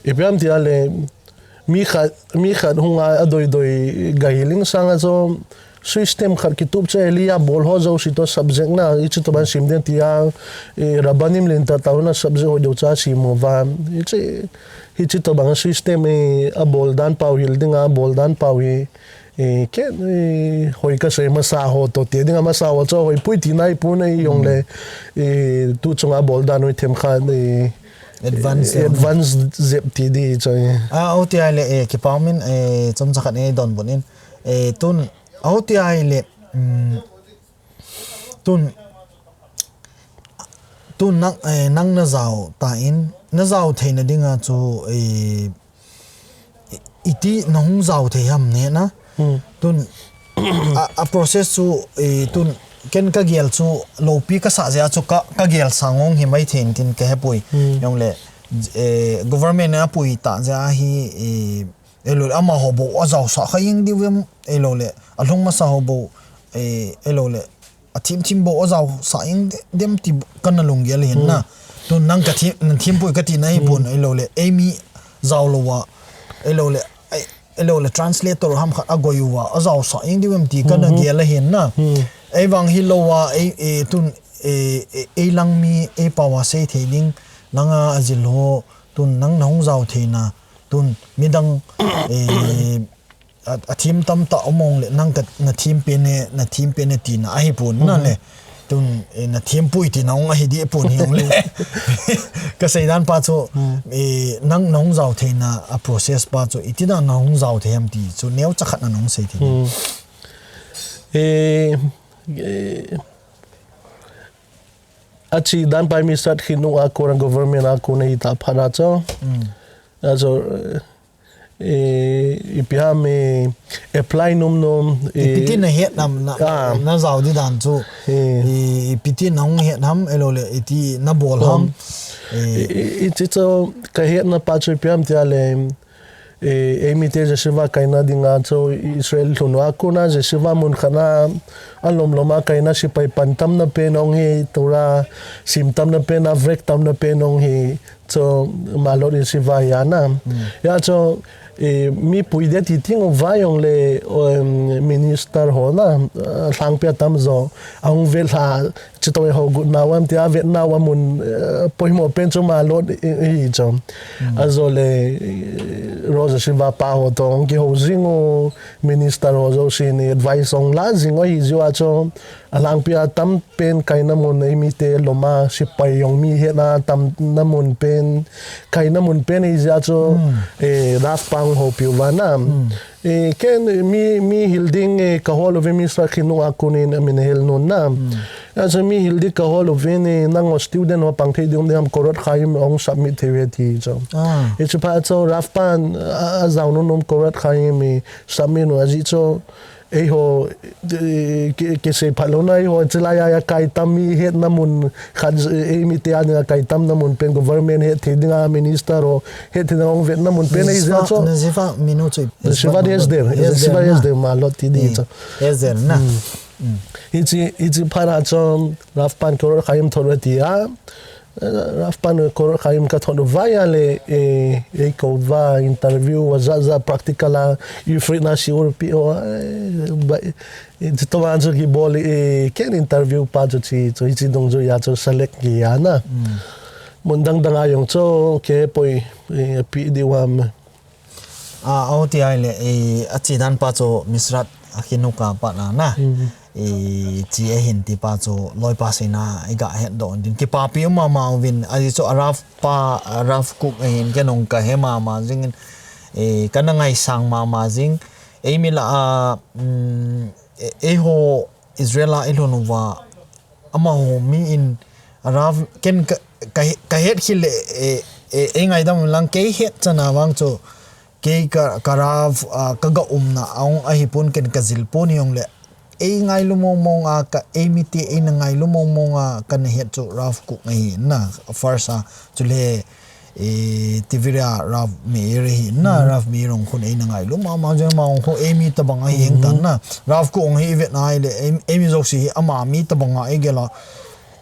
ipi ham tia le, mi khat, mi khat hung a, adoi doi ga hi ling sang a chu, system khat kitup chu Elia bol ho jouse toh subject na, hichi tobang sim den tia, eh, Rabbanim len tah tah na subject ho deuh cha sim uva. Hichi, hichi tobang system, eh, abol dan pau hil ding a, abol dan pau hi, Eh, ken, eh, hoi kasei masa ho toh ti ding a masa ho chu hoi pui ti nai pon ahi jong le, eh, tu chunga bol dan u themkhat, eh, advance, eh, advance jep ti di chu, eh. A, o ti ahile, eh, kipa um in, eh, chomcha khat nei donbut in, eh, tun, o ti ahile, um, tun, tun nang, eh, nang na jao ta in, na jao theina ding a chu, eh, iti na hung jao thei ham ne na. Hmm. Tun, a, a process chu, eh, tun ken ka gel chu lopi ka sah jeh a chu ka, ka gel sang ong hi mai thei in tin ka hepoi. Jongle, eh, government in a pui ta jeh a hi, eh, eilou le amaho bou a jaosah kha ing diu em, eilou le a lhung masa ho bou, eh, eilou le a thim thim bou a jaosah ing de-, dem ti kana lunggel ahin na. Tun nang ka thim, nang thim pui ka ti na hi pon, eilou le eimi jao lou a, eilou le, ei, eilou le translator ham khat a goi uva a jaosah ing diu em ti kana gel ahin na. Ei vang hilou a, ei, ei tun, ei, ei, ei lang mi, ei pao a sei thei ding, nang a, a jil ho, tun nang na hung jao thei na, tun midang, eh, a, a thim tam ta um ong le, nang ka na thim pen e, na thim pen e ti na ahi pon na le. Tun, eh, na thim pui ti na ong ahi di pon hi ong le. Ka sei dan pa chu, eh, nang na hung jao thei na a process pa chu, iti dan na hung jao thei ham ti chu, neo cha khat na nong sei thei. Eh, eh, a chi dan pa Misrat Khinung a kona government a kona hi ta phat a chu. A chu, eh, Eh, ipi ham, eh, apply nom nom, eh, ipi ti na het nam na, ah, na jao di dan chu. Eh. Eh, ipi ti na hung het ham, eilou le, iti na bol ham. Eh. I, i, i, chi chu ka het na pa chu ipi ham tia le, eh, eimi te yeshiva kaina dinga chu Israel lhun a kona yeshiva mun khat na a lom lom a kaina sipai pan tam na pen ong hi Torah sim tam na pen a vek tam na pen ong hi. Chu Malot in siva hi a na. Hmm. Ya chu, eh, mi pui de ti ting o vai ong le, em, minister ho na, eh, lhangpi a tam jo, a hung vet lha, chi to e ho gut na wam ti a vet na wam un, eh, poimo pen chu Malot i, i, i chu. Hmm. A jo le, eh, Rosa Siva pa ho to, hung ki ho jing o minister ho jo sin advice ong la jing o hi jo a chu, a lhangpi a tam pen kaina mun eimi te lom a sipai jong mi hetna tam na mun pen, kaina mun pen hi jeh a chu, hmm, eh, Rav pa hung houpi uva na. Hmm. Eh, ken mi, mi hil ding, eh, ka hol uvin Misrat Khinung a konin amin hil nun na. Hmm. A chu mi hil ding ka hol uvin, eh, nangho student ho pang thei ding um ding ham Korat Chaim hung submit thei uve ti chu. Ah. Eh, chu pa chu Rav pan, a, a jao nun um Korat Chaim, eh, submit u a jeh chu, Eiho, eh, ki, kisei phat lou na, eiho, chilai a, a kai tam mi hetna mun, khat, eh, eimi te a dinga kai tam na mun pen government het thei dinga, minister ho het thei dinga hung vetna mun pen ei jeh a chu. Nazifa, Nazifa minu chu. Nazifa Hesder, Hesder Nazifa na. Hesder Malot ti di chu. Hesder na. Hmm. Hmm. Hichi, hichi phat a chu, Rav pan Korat Chaim thot uve ti a. Eh, Rav pan Korat Chaim ka thot uva ahile, eh, eikou uva interview a jat jat practical a, Ifrit na shiur pe u, eh, ba, eh, chuti vang chu kibol, eh, ken interview pa chu chi, chu hichi dungjui a chu select kihi a na. Mm. Mun dang dang a jong chu kei poi, eh, pe diu ham. A, aw ti ahile, eh, a chi dan pa chu Misrat a Khinung a pat na na. Mm. Eh, chi ahin ti pa chu loipa seina i ga het doh in tin. Kipapi um mama uvin, a chi chu a Rav pa, a Rav Kook ahin ken jong ka he mama jing in, eh, ka na ngaisang mama jing. Eimi lah a, mm, eh, eiho Israel a i lhun uva, amaho mi in a Rav ken ka, ka, ka het khel le, eh, eh, ei ngaidam lang kei het chan a vang chu kei ka, ka Rav, ah, ka ga umna a hung ahi pon ken ka jil pon hi jong le. Ei ngailu mong mong a ka, eimi te eina ngailu mong mong a ka na het chu Rav Kook ahi na, first a, chule, eh, Tveria Rav Meir ahi na, mm. Rav Meir jong khun eina ngailu mama jeng ma jong khu eimi tabang ahi heng tan na. Rav Kook jong hi i vet na ahile, ei, eimi jouse hi ama mi tabang a i gel a,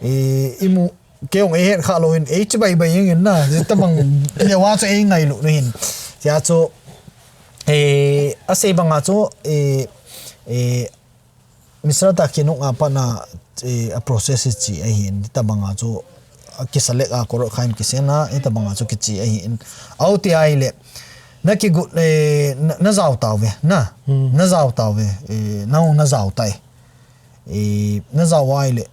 eh, i mu, kei jong ei het kha lou hin, ei chibai bai jeng in na, hitabang, le wa chu ei ngailu hin. Tia chu, eh, a sei banga chu, eh, eh, Misrat a Khinung a pat na, eh, a process hi chi ahin, hitabang a chu, a kiselect a Korat Chaim kisei na, hitabang a chu kichi ahin. Aw ti ahile, na kigot, eh, na, na jao tauve, na, hmm. Na jao tauve, eh, na, na jao tai. Eh, na jao ahile,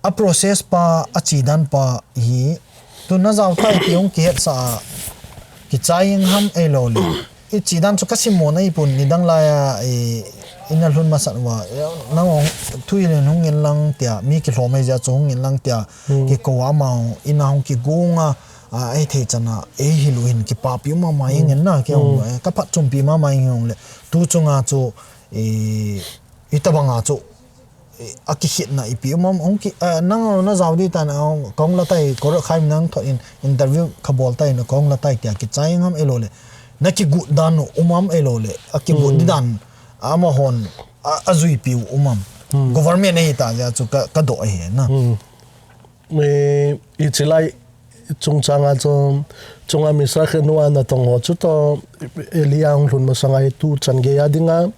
a process pa, a chi dan pa hi, tu na jao tai ti hung kihet sa a, kichai jeng ham ei lou le. I chi dan chu ka sim mo na i pon ni dang lai a, i, i na lhun masat uva, eh, nang jong thu i len hung in lang tia, mi kilhom ei jeh a chu hung in lang tia, hmm. Kikou a ama jong, i na hung kigong a, a, ei thei chan a, ei hil u hin kipapi mama jeng in na, kei jong, hmm. Eh, ka phatchompi mama jeng in le. Tu chunga chu, eh, Hitabanga chu, eh, akikhetna ipi um am, hung ki, ah, nang na jao di tan, ah, kahung la tai, Korea khai nang tho in, interview kabol tai na, kahung la tai tia kichai ngam ahilou le. Na kigot dan u um am ahilou le, akigot di dan, amahon, a, ajuipi u um am. Government ahita jeh chu ka, kadoh ahi na. Eh, hiche lai chungchang a chu, chunga Mister Khenua natong ho chu toh, Elia hung lhun masanga hi tu chan gei a dinga,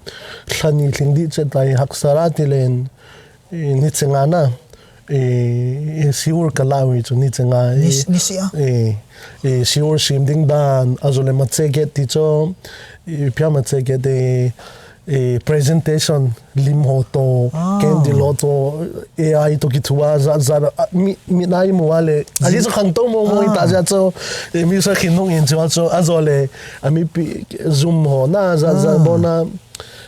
lha ni lhing ding chet lai Haksara tilen, eh, ni chenga na, eh, eh, Seoul kala u hi chu ni chenga, eh, Ni, ni si a? eh, eh, Seoul sim ding dan, ajole mache get ti chu, eh, pia mache get, eh, eh, presentation, lim ho toh, Ah. candle ho toh, A I toh kithua, jat, jat, ah, mi, mi nai mu a le. Ajeh chu khangtou mong mong Ah. hita jeh chu, eh, Mister Khenung in chu, chu, ajole, a mipi, Zoom ho na, jat, jat, Ah. bon a,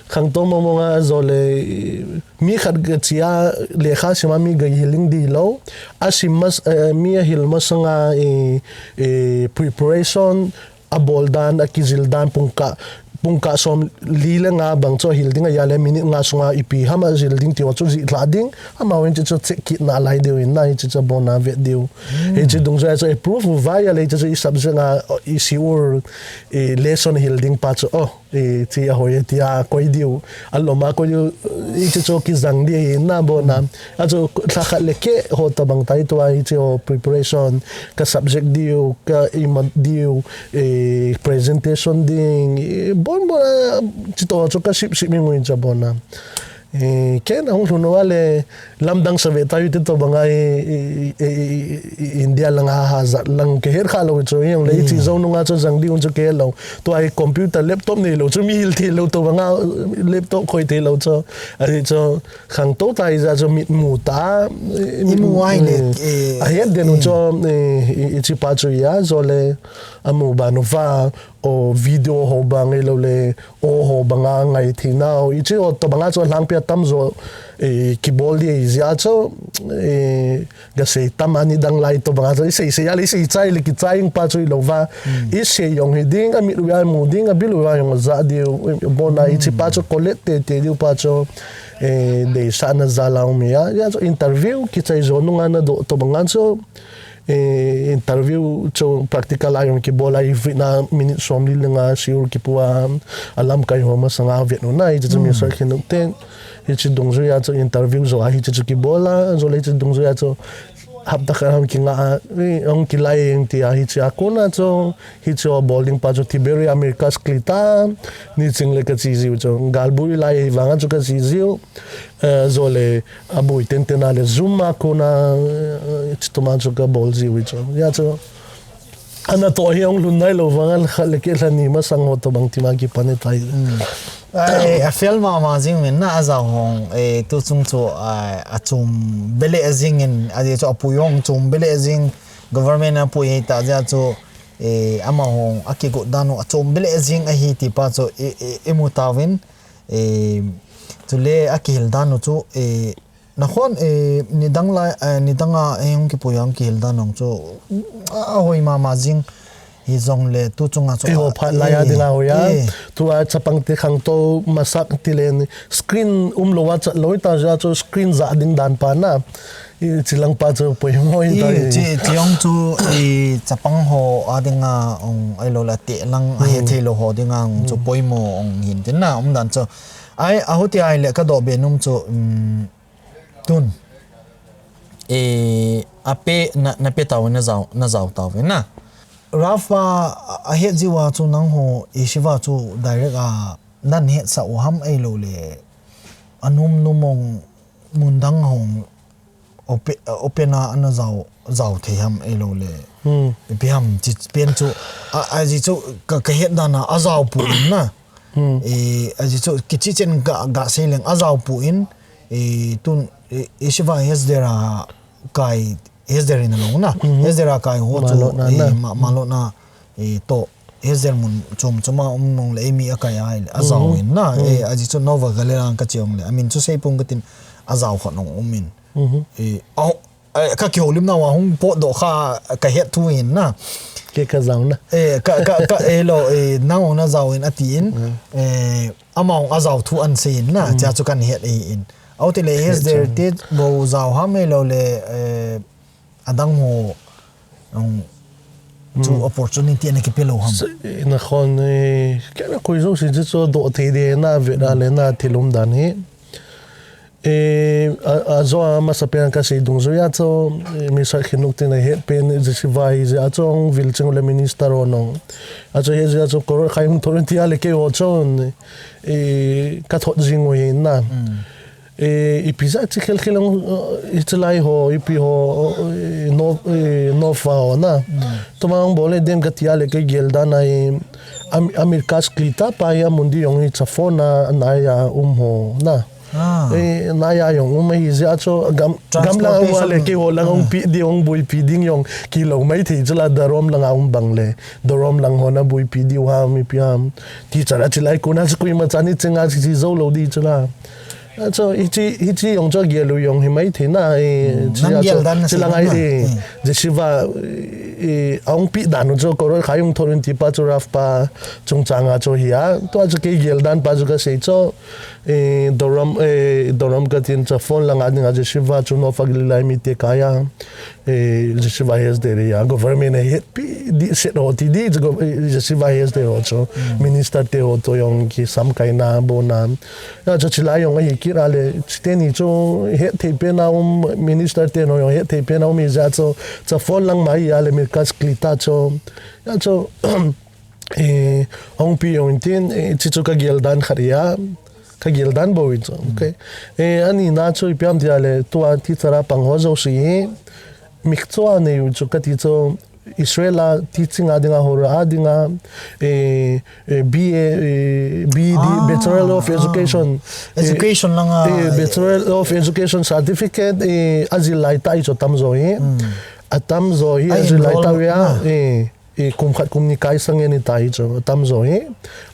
khangtou mong mong a, ajole, eh, mi khat ga chia, lekha sim a mi ga hil ding di lou, asim mas, eh, mi ahil masanga, eh, eh, preparation, abol dan, akijil dan, pungkah, pungkah som li le nga bang chu ahil ding, ahile minute nga sunga ipi ham ajil ding ti ho chu jih lha ding, amahon hiche chu check kit nalai diu in na, hiche chu abon a vet diu. Hmm. Hiche dungjuia chu approve uva ahile hiche chu i subject a, i Seoul, i lesson hil ding pa chu, oh, hiche ahoi tia koi diu, alom a koi diu, hiche chu kijang ding ahi na abon a. Hmm. Achu lha khat le keh ho tabang tai tua hiche ho preparation, ka subject diu, ka imat diu, eh, presentation ding, eh, bon bon, ah, chutoh chu ka sip sip mi ngui cha bon a. Eh, ken ahung lhun uva le lamdang sa ve ta u ti tobang a, eh, eh, eh, eh, India lang a ha jat lang ka het kha lou chu, hijongle, hmm, hiche jou nunga chu jang ding chu ka het lou. Tua hi computer laptop neilou chu mi hil thei lou tobang a, laptop khoi thei lou chu. Ahi chu, Khangtou ta hijeh chun mitmu ta, eh, imu ahile, eh, ahet den u chu, eh, i, hiche pa chu hia, ajole, amu ban uva, o video ho bang ahilou le, o ho bang a ngai thei nau, hiche ho tobang a chu alhangpi a tamjo, eh, kibol ding ahi jeh chun, eh, gasei tam a nidang lai tobang a chu, isei sei a le, isei chai le, kichai ing pa chu hilou va, isei jong hi ding, amit uva mu ding, abil uva jong aja diu, bon a, hiche pa chu collect tei tei diu pa chu, eh, deisahna jal a um ahi a, hijeh chun interview kichai jo nunga nadoh tobang a chu, eh, interview chu practical a jong kibol a, i vet na minute somli le nga Seoul kipu a, alamkai ho masang a vet u na, hiche chu Mister Khenung ten, hiche dungjui a chu interview jo a hiche chu kibol a, ajole hiche dungjui a chu hapta khat hung kinga a, eh, hung kilai ing ti a, hiche a kona chu, hiche a bol ding pa chu Tiberi Americas kiti a, ni ching le kache jiu chu, galbui lai ahi vang a chu kache jiu, eh, ajole aboi tenten a le Zoom a kona, eh, hiche tuma chu kabol jiu hi chu. Hijeh chun, ana toh hi hung lhun nailou vang a, khat le keh lha ni masang ho tobang tima kipan ahitai. Hmm. Ai, a fail mama jing uvin na ajao hon, eh, tu chung chu, ah, achom bele jing in, ajeh chu apui hon chom bele jing, government in apui ahi ta jeh chun, eh, amahon akigot dan u achom bele jing ahi ti pa chu i, i, imu tauvin, eh, chule akihil dan u chu, eh, nakhon, eh, nidang lai, eh, nidang a, eh, hung kipui a hung kihil dan u chu, a, ahoi mama jing, hijongle tu chunga chu, eiho phat lai a, eh, ding a hoi a, eh, tua chapang te khangtou masak ti le screen umlou a chat lou ta jeh chun screen ja ding dan pa na. Hiche lang pa chu poimo ahi ta. Hiche, hiche jong chu, i chapang ho a dinga, um, ahilou le teh lang, ahe thei lou ho dinga, um, chu poimo, um, hin tin na, um dan chu. Ai, ahuti ahile kadoh be nom chu, um, tun. I, ape, na, nape tauvin najao, najao tauvin na. Ralph pa, a, ahet jiu a chu nangho, i Shiva chu direct a, nahet sah u ham ahilou le. Anom nom ong, mun dang hong, ope-, open a ana jao, jao thei ham ahilou le. Hmm. Ipi ham, hiche pen chu, a, ajeh chu ka, kahet dan a, ajao poi na. Hmm. Eh, ajeh chu, kichen chen ga, gasei leng, ajao poi, eh, tun, eh, Yeshiva Hesder a kai, Hesder in alou na. Hmm. Hesder a kai ho chu, Ma'alot na, eh, na. Ma-, Ma'alot na, eh, toh, Hesder mun chom chom a um nung le, eh, mi akai ahile, ajao in na. Hmm. Eh, ajeh chu Nova Galilee a kache ong le, amin chu seipong katin, ajao khat ong um in. Hmm. Eh, a, eh, ka kihoulimna uva hung potdoh kha ka het thu in na. Kei ka jao na. Eh, ka, ka, ka, eh, lo, eh, nang ong na jao in ati in, eh, ama ong a jao thu an sei in na, chia chu kan het ahi in. Aute le hes der te bo jao ham e lo le, eh, adang ho, um, chu opportunity ana kipe lou ham. Nakhon, eh, kei na koi jo si chu doh thei de na ve da le na thilum dan hi. Eh, a, a jo a masa pen ka sei dungjuia chu, eh, Mister Khinuk tin a het pen, eh, Jeshiva hi jeh a chu hung vil ching le minister ho nong. A chu he jeh a chu koroi khai hung thot in tia le kei ho chun, eh, ka thot jing u hi na. Eh, ipi ja chi khel khel ang, eh, ichi lai ho, ipi ho, eh, no, eh, no fa ho na. Tuma hung bol le dem ka tia le kei gel dan a hi, Am-, America's Klita pa hi amun di jong hi Chafon a, nai a um ho na. Ah. Eh, nai a jong um ahi jeh a chu gam, gam lang a le kei ho lang hung pi di hung buipi ding jong kilou mai thei chu la Darom lang a um bang le. Darom lang ho na buipi di u ham ipi ham. Teacher a chi lai kun a chu koima chan hi chenga chi chi jou lou di chu la. A chu hichi, hichi jong chu gel u jong hi mai thei na, eh, chi a chu, chi lang a hi, eh, Jeshiva, eh, a hung pi dan u chu koroi khai hung thot in ti pa chu Rav pa chungchang a chu hi a. Tua chu kei gel dan pa chu ka sei chu, eh, Durham, eh, Durham ka tin Chafon lang a ding a Jeshiva chu Norfolk Lilai mite kai a. Eh, Jeshiva Hesder a, government a hetpi di set ho ti di, go-, eh, Jeshiva Hesder ho chu, minister te ho to jong kisam kai na bo na. Ya chu chi lai jong ahi kit a le, chite ni chu het thei pen a um, minister te no jong het thei pen a um hi jeh a chu, Chafon lang ma hi a le America's Klita chu. Ya chu, Eh, hung pi jong in tin, eh, chi chu ka gel dan khat ahi a, ka gel dan bou in chu. Okay. Eh, ani na chu ipi ham tia le, tua teacher a pang ho jouse hi, mikchua nei u chu ka ti chu, Israel a teaching a ding a, hora a ding a, eh, eh, B A, eh, B E D, Bachelor of Education. Eh, Education lang a, eh, Bachelor of Education certificate, eh, a jil lai ta hi chu atam jo hi. Atam jo hi, a jil lai ta ve a, eh. I kum khat kum ni kai sang nge ni ta hi chu, atam jo hi.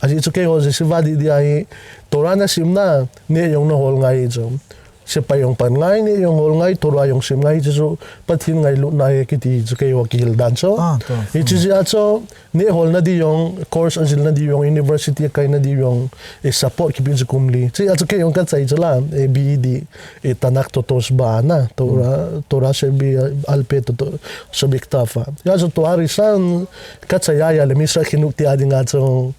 Ahi chu kei ho Jeshiva di di a hi, Torah na sim na, neh jong na hol ngai hi chu. Sepai jong pan ngai, neh jong hol ngai, Torah jong sim ngai hi chu, Pathen ngailutna hi kiti hi chu kei ho kihil dan chu. Ah, to. Hichi jeh a chu, neh hol na di jong, course a jil na di jong, university a kai na di jong, i support kipe chu kum li. Chi a chu kei jong ka chai chu la, eh, B E D. Eh, Tanakh to Toshba na, Torah, Torah Shebi-, Al Pe to, to, Shebiktav a. Ya chu tua reason ka chai a ya le Mister Khinuk tia ding a chu,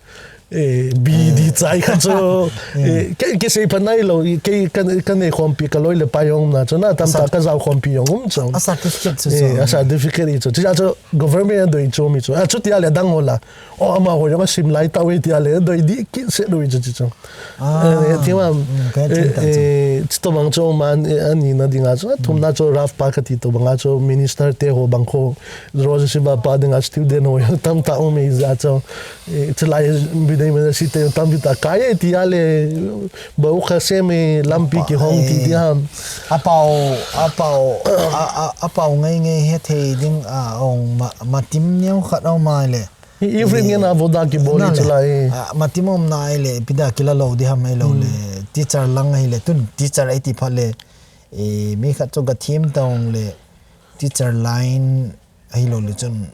eh, B E D chai kha chu, eh, ke, ke sei pha nai lou, ke, ka, ka nei khompi ka loi le pai jong um na chu na, tamtah ka jao khompi jong um chu. A certificate chu chu. Eh, a certificate hi chu. Chu ya chu government a doi chu mi chu. A chu tia le dang ho la. O, amaho jong a sim lai tau e tia le, doi di kit se doi chu chu chu. Ah, eh, ti ma, mm, ka eh, chin ta chu. Eh, chi to bang chu man, eh, ani na ding a chu, thum na chu Rav pa ka ti to bang a chu, minister te ho bang kho, Rosh Yeshiva pa ding a student ho, tam ta um e ja chu, eh, chi lai bi dei me si te tam bi ta kai e tia le, Baruch Hashem e lampi ki hong ti ti ham. A pau, a pau, a, a, a pau ngai ngai he thei ding a ong ma, matim neo khat au mai le. Ivrit ngen a voda kibol hi chulai. Ah, matim um na ai le, ipi da kila lou di ham ai lou le. Teacher lang ai le, tun teacher ai ti phat le. Eh, mi khat chu ka thim tong le, teacher line ai lou le chun.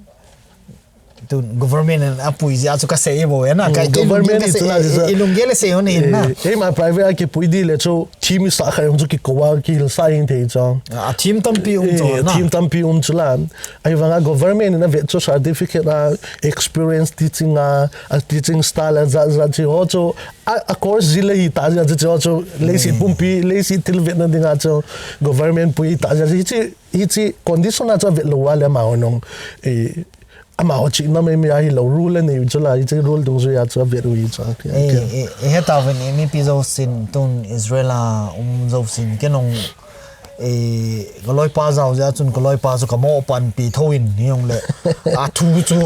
Tun government in a pui jia chu ka sei bo ya na. Ka government in ka sei, i lunggel le sei hon hin na. Eh, ma private a kipui di le chu, thim sa kha jong chu kiko a kihil sa hin thei chu. A thim tampi um chu na. Thim tampi um chu la. Ahivanga government in a vet chu certificate a experience teaching a, a teaching style a jat jat chi ho chu a, a course jil le hi ta jat chi ho chu leiset pumpi, leiset thil vetna dinga chu government pui ta jat chi, hichi condition a chu vet lou a le amaho nong, eh, amaho chihna mai mai a hilou rule a nei u chu la, hichi rule dungjui a chu vet u hi chu. Eh, eh, eh, he ta ven, eh, mipi jousen tun Israel a um jousen kei nong Eh, ka loipa jao jeh a chun ka loipa chu ka mo panpi tho in hi jong le. A thu chu,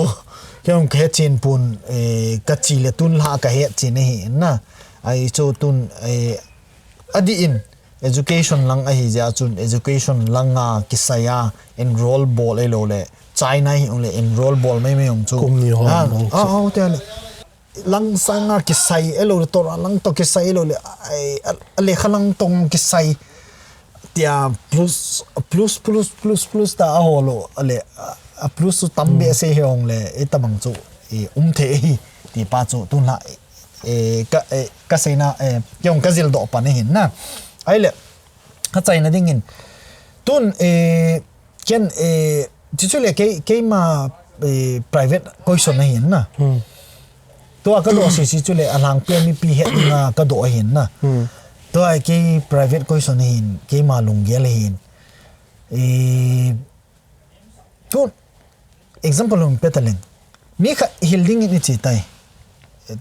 kei jong ka het chen pon, eh, ka chi le tun la ka het chen ahi na. Ai chu tun, eh, a di in, education lang ahi jeh a chun, education lang a kisai a enroll bol ai lou le. China hi jong le enroll bol mai mai jong chu. Kum ni ho. Ah, ah, ah, te le. Lang sanga kisai, elo le Torah lang to kisai, elo le, ai, a, a lekha lang tong kisai. tia plus, plus, plus, plus, plus ta a holo, ale, a plus chu tam be se he hong le, e tabang chu, e um the hi, ti pa chu, tun la, e, ka, e, ka seina, e, kei hong ka zil doh pan ahin na. Ai le, ka chaina dingin. Tun, e, ken, e, chu chu le kei, keima, e, private question ahin na. Tua ka doh sisi chu le a lhangpi a mipi het dinga ka doh ahin na. Tua kei private question ahin, keima lunggel ahin. E, tu example hung pe ta leng. Mi khat hil dingin i chi tai.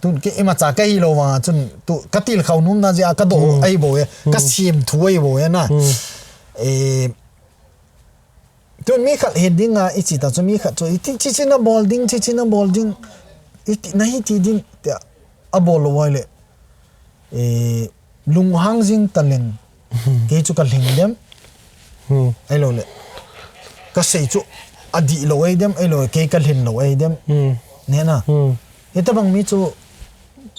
Tun kei imacha ka hilo vang chun tu ka til khau num na jia ka doh ai bo e. Ka sim thu ai bo e na. E, Tun mi khat hil dinga i chi ta chu mi khat chu, i ti chi chi na bol ding, chi chi na bol ding, i ti na hi ti ding, tia a bol lo ai le, e, lunghang jing ta leng, kei chu ka lhing dem, ai lo le, ka sei chu a di lo ai dem, ai lo le, kei ka lhin lo ai dem, ne na. Hitabang mi chu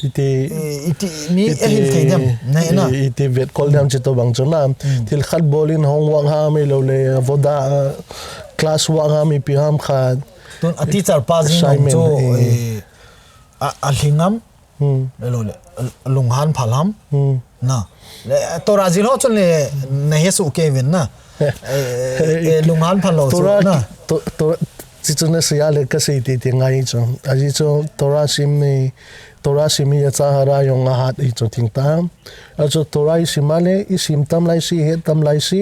Iti, eh, iti, mi iti, eh, hil thei dem, na, na. Iti, iti vet kol dem chi to bang chu na. Hmm. Thil khat bol in homework ham, ilo le, avoda, ah, class work ham, ipi ham khat. Tun a teacher pa jing assignment, chu, eh, eh, a, a lhing ham, hmm, ilo le, a, a lunghan phal ham, hmm, na. Le, Torah jil ho chun le, na he su ke ven na. Eh, eh, eh, lunghan phal lo chu, Torah na. To-, Torah, chi chu na sia le ka sei ti ti ngai chu. A ji chu Torah sim ni, Torah sim hi a cha hara jong a hat hi chu ting ta. A chu Torah i sim a le, i sim tam lai si, het tam lai si,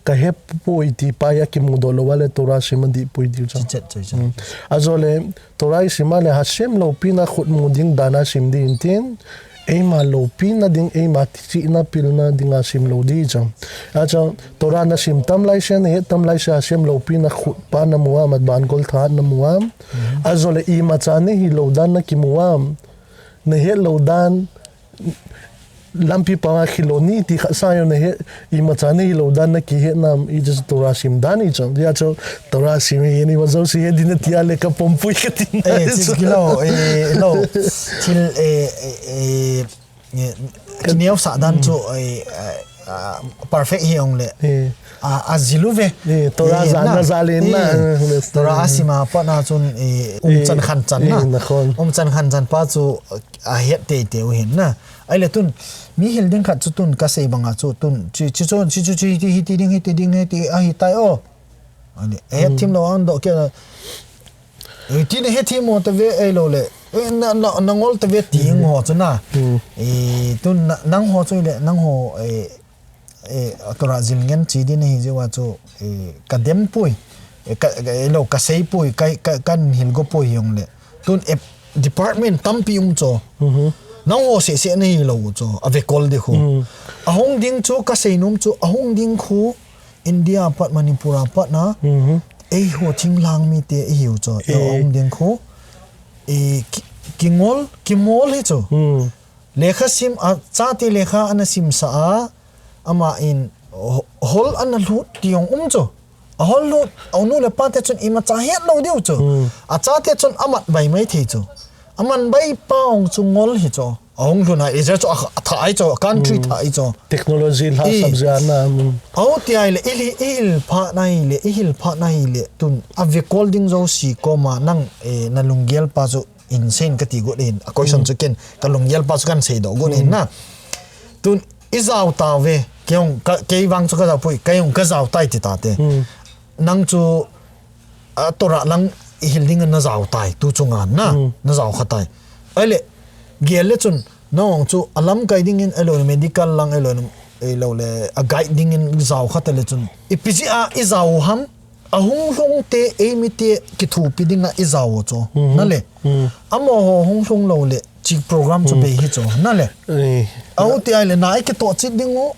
ka he poi ti pa a kimu doh lo a le Torah sim a di poi ti chu. Chi chet chu chu. Hmm. A jo le, Torah i sim a le Hashem loupina khut mu ding dan a sim di in tin, eima loupina ding, eima tichihna pilna ding a sim lo di chu. A chu, Torah na sim tam lai si, na het tam lai si, Hashem loupina khut pa na mu a, mat ban gol tha na mu a. Hmm. A jo le, imacha na hi lo dan na kimu a. Na het lo dan, lampi panga khilou ni ti khat sa jong na het, imacha na hi lo dan na kihet nam, i chu Torah sim dan i chu. Dia chu Torah sim hi ni wa zo si he din na ti a le ka pompui ka tin. Eh, chi kilo, eh, lo. Thil, eh, eh, eh, eh, kineo sa dan chu, eh, eh, ah, perfect hi ong le. Eh. A, a jilu ve. Eh, Torah eh, za na, na za le na. Eh, eh, Torah a sim a pat na chun, eh, um chan khan chan na. Eh, nakhon. Um chan khan chan pa chu, a het teitei u hin na. Ahile tun, mi hil ding khat chu tun ka sei banga chu tun, chi, chi chu, chi chu, chi, hiti, hiti ding, hiti ding, hiti, ahi tai o. Ahile, a het thim lo ang doh ke, eh, ti na het thim mo ta ve, eh, lo le. Eh, na, na, na ngol ta ve ti ho chu na. Hmm. Eh, tun na, nang ho chu le, nang ho, eh, eh, Torah jil ngen chi din hi jiu a chu, eh, ka dem pui, eh, ka, ka, eh, lo, ka sei pui, ka, ka, kan hil go pui jong le. Tun, eh, department tampi um chu. Mhm. Nang ho se se na hi lo chu, a ve kol di khu. Mhm. A hung ding chu, ka sei nom chu, a hung ding khu, India pat, Manipur a pat na, mhm, ei ho thing lang mi te i hiu chu, eh, a hung ding khu, eh, ki, ki ngol, ki mol hi chu. Mhm. Lekha sim, a chate lekha ana sim sa a, ama in ho-, hol ana lut ti jong um chu. A hol lut, a nu le pa te chun imacha het lo diu chu. Hmm. A chate chun amat bai mai thei chu. Aman bai pa ong chu ngol hi chu. A hung lhun a, Israel chu a, a tha ai chu, country tha ai chu. Technology la eh, sab ja na, hmm. Au ti ai le, i hil, i hil pha na hi le, i hil pha na hi le, tun, a ve kol ding jo si koma nang, eh, na lunggel pa chu, insane ka ti got in, a question chu ken, ka lunggel pa chu kan sei doh got in na. Tun, i jao ta ve, kei jong, ka, kei vang chu ka jao pui, kei jong ka jao tai ti ta te. Hmm. Nang chu, a, Torah lang i hil ding na jao tai, tu chu ngan na, hmm, na jao kha tai. Ahile, gel le chun, nang chu, a lamkai ding in, ahilo le medical lang, ahilo le, ahilo le, a guide ding in jao kha ta le chun. Ipi jeh a, i jao ham, A hunglhung te, eimi te kithopi dinga i jao chu. Mhm. Na le. Mhm. Amaho hunglhung lou le, chi program chu, mhm, bei hi chu. Na le. Eh. Au ti ai le, na i kitoh chit ding u.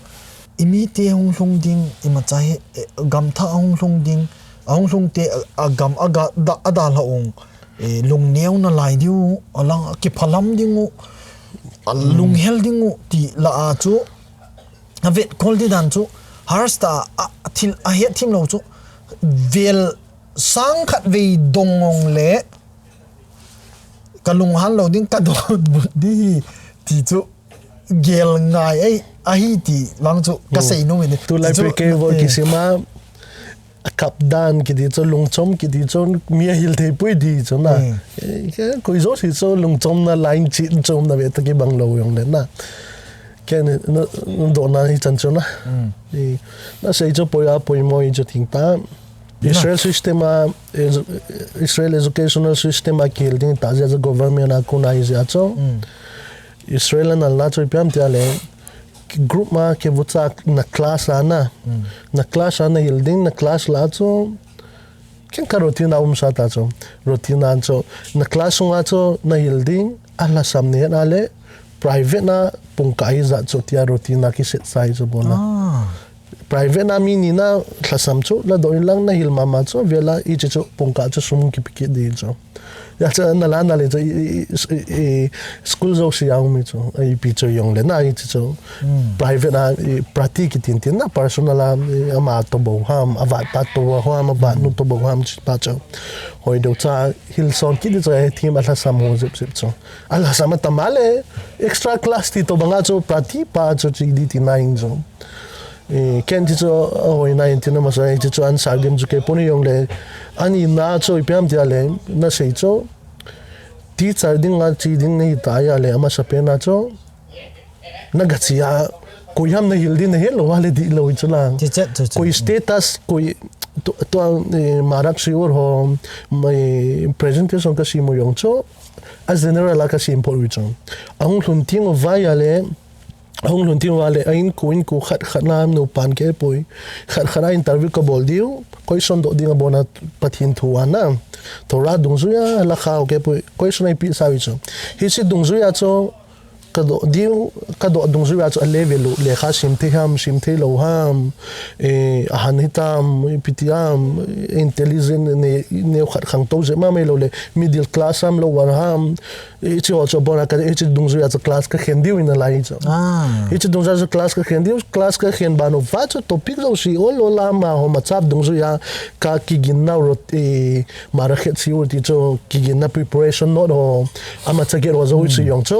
I mi te hunglhung ding, imacha hi, eh, gamtha hunglhung ding. A hunglhung te, a, a gam a ga, da, a dalha ung. Eh, lungneo nalai diu, alang kiphalam ding u. A, mm, lunghel ding u, ti la a chu. A vetkol di dan chu, harsh ta a, a thil a het thim lou chu, vel sang khat vei dong ong le, ka lunghan lou ding ka dong di hi, ti chu, gel ngai ei, Ahi ti lang chu kasei nom in. Tulai chu, prekei vo, eh, kisima, akap dan kiti chu, lungchom kiti chu, mi ahil thei poi ti chu na. Hmm. Eh, koi jouse chu lungchomna line chi chomna ve ta kibang lou jongle na. Ken na, na dona hi chan chu na. Hmm. Eh, nasei chu poi a poimo hi chu thing ta. Na. Israel system a, edu-, Israel educational system a kihil ding ta jeh chu government a kon a hi jeh chu. Hmm. Israel a nalna chu ipi ham tia le, group ma kivucha na class a na. Hmm. Na class a nahil ding, na class la chu, ken ka routine a umsa ta chu. Routine a chu, na class sunga chu nahil ding, alhasam nahet a le, private na pungkah hijat chu tia routine a kiset sa hi chu bon a. Ah. Private na mi ni na lhasam chu, ladoh in lang nahil mama chu, vela hiche chu pungkah chu sum kipe kit ding chu. Hijeh chun nala nale chu, i, i, i, i, school jouse a um hi chu, ipi chu jongle na hiche chu. Hmm. Private a, i, prati kitin tin na, personal a, i, ama toh bou ham, avat pa toh bou ham, avat nu toh bou ham, chi pa chu. Hoi deu cha, hil son kit ding chu, eh, thim alhasam ho jep jep chu. Alhasam atam a le, extra class ti toh banga chu, prati pa chu, chi di ti na in chu. Eh, ken ti chu, ahoina in tina masa, ti chu answer dem chu kei pon hi jongle, ani na chu ipi ham tia le, nasei chu, teacher ding a chi ding nahi ta a le, amasapen a chu, na gachi a, koi ham nahil ding nahet lou a le dihlou hi chu la. Chi chet chu chu. Koi status, koi, tu, tu, eh, Marak Siur ho, mai presentation kasem u jong chu, a general a kasem phot u chu. Ahung lhun teng uva a le, Ahung lhun teng uva le, a inko, inko khat khat na nupa kei poi. Khat khat a interview kabol diu, question doh ding abon a Pathen thu a na. Torah dungjui a, halakha kei poi, question a eipeh sa u chu. Hiche dungjui a chu, kadoh diu, kadoh dungjui a chu a level u, lekha sim thei ham, sim thei lou ham, eh, ahan hitam, ipi ti ham, intelligent, ne, neo khat khangtou jep ma mai lou le, middle class ham, lower ham, Hiche ho chu abon a ka, hiche dungjui a chu class kakhen diu in alai chu. Ah. Hiche dungjui a chu class kakhen diu, class kakhen ban uva chu topic jouse ol ol a amaho machap dungjui a kakiginna rot, eh, Marak Siur ti chu kiginna preparation note ho, amacha get ho jouse jong chu.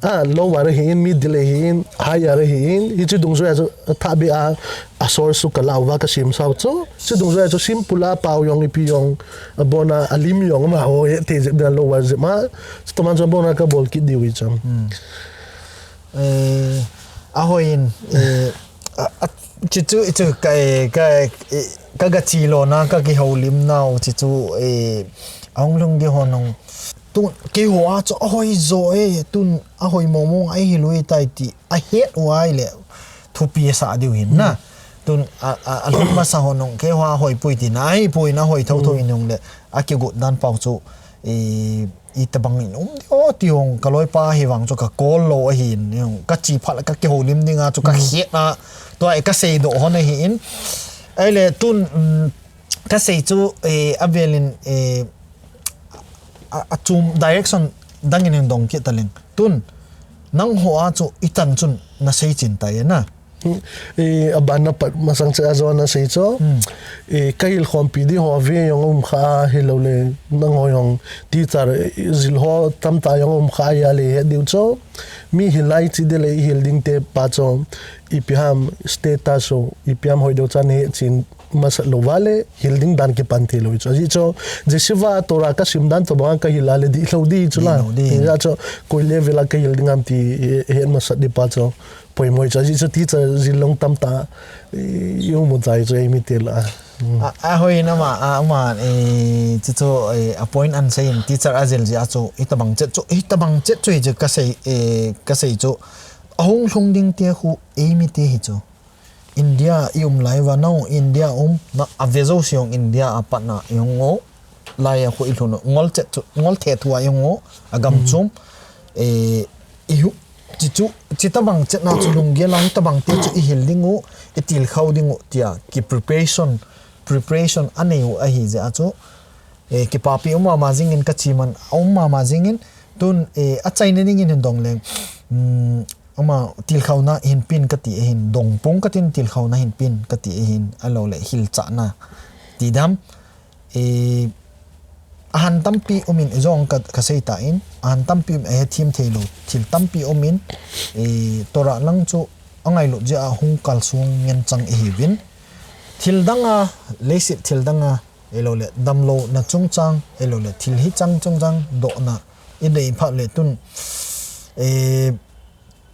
Ah, lower ahin, middle ahin, higher ahin, hiche dungjui a chu athah beh a, a source chu kala uva kasem sa u chu. Hiche dungjui a chu simple a pao jong ipi jong, abon a, alim jong amaho hetthei jep ding a lower jep ma. Chutoh man chu abon a kabol kit diu hi chu. Hmm. Eh, ahoi in, eh, a, a, chu chu, chu ka, eh, ka, eh, kagachi lona, kakihoulim nau, chu chu, eh, ahung lhung ding ho nung. Tun, keiho a chu ahoi jo e, tun ahoi mong mong a eihil u ahitai ti ahet u ahile, thupi asah diu hin na. Hmm. Tun a, a, alhun masa ho nung, keiho a ahoi poi tina, ahipoi na ahoi thotho in nung le, akigot dan pau chu, i, itobang in um diu ti hung, kaloipa hi vang chu kacall lou ahin, kachi phat le kakihoulim ding a chu kahet a, tua hi kaseidoh hon ahin. Ahile tun, um, kasei chu, eh, avel in, eh, a, achom direction dang in hin dong kit taleng. Tun, nangho a chu ichan chun nasei chin tai na. Hmm. Eh, aban na pat masang cheh a jong nasei chu. Hmm. Eh, kahil khompi ding ho ve jong um kha a hilou le nangho jong teacher, eh, jil ho tamtah jong um kha a le het diu chu. Mi hil lai chi ding le hil ding te pa chu. Ipi ham status ho, ipi ham hoi deu chan he chin masat lou va le, hil ding dan kipan thei lou chu. Ajeh chu, Yeshiva Torah kasim dan toh bang a kahil a le dihlou di chu la. Dihlou di. Ajeh chu, koi level a kahil ding ham ti, he, het masat di pa chu. Poimo chu, ajeh chu teacher jil long tamtah, i, i um u chai chu eimi te la. Hmm. A, ahoi in ama, a, ama, e, chu chu, e, a point an sei in teacher ajil jeh a chu, itobang chet chu, itobang chet chu hi chu kasei, e, kasei chu. Ahung lhung ding te khu, eimi te hi chu. India i um lai uva, nang India um, na ave jouse jong India a pat na i hung u, lai a khu i lhun u, ngol chet chu, ngol the thu a i hung u, agam chom, eh, i hu, chi chu, chitobang chet na chu lunggel a, hitobang te chu i hil ding u, i tilkhou ding u, tia, ki preparation, preparation anei u ahi jeh a chu, eh, kipapi um mama jing in kachi man, um mama jing in, tun, eh, achaina ding in hin dong leng, um, Ama tilkhouna hin pen kati ahin, dongpung katin tilkhouna hin pen kati ahin, alou le hilchahna. Ti dam, e, ahan tampi umin ijong ka, kasei tan, ahan tampi um ahethem theilou, thil tampi umin, e, Torah lang chu angailut jeh a hung kalsong ngen chang ihiuvin. Thil dang a, leiset thil dang a, ahilou le, damlou na chungchang, ahilou le, thil hi chang chungchang, dohna, i dei phat le tun, eh,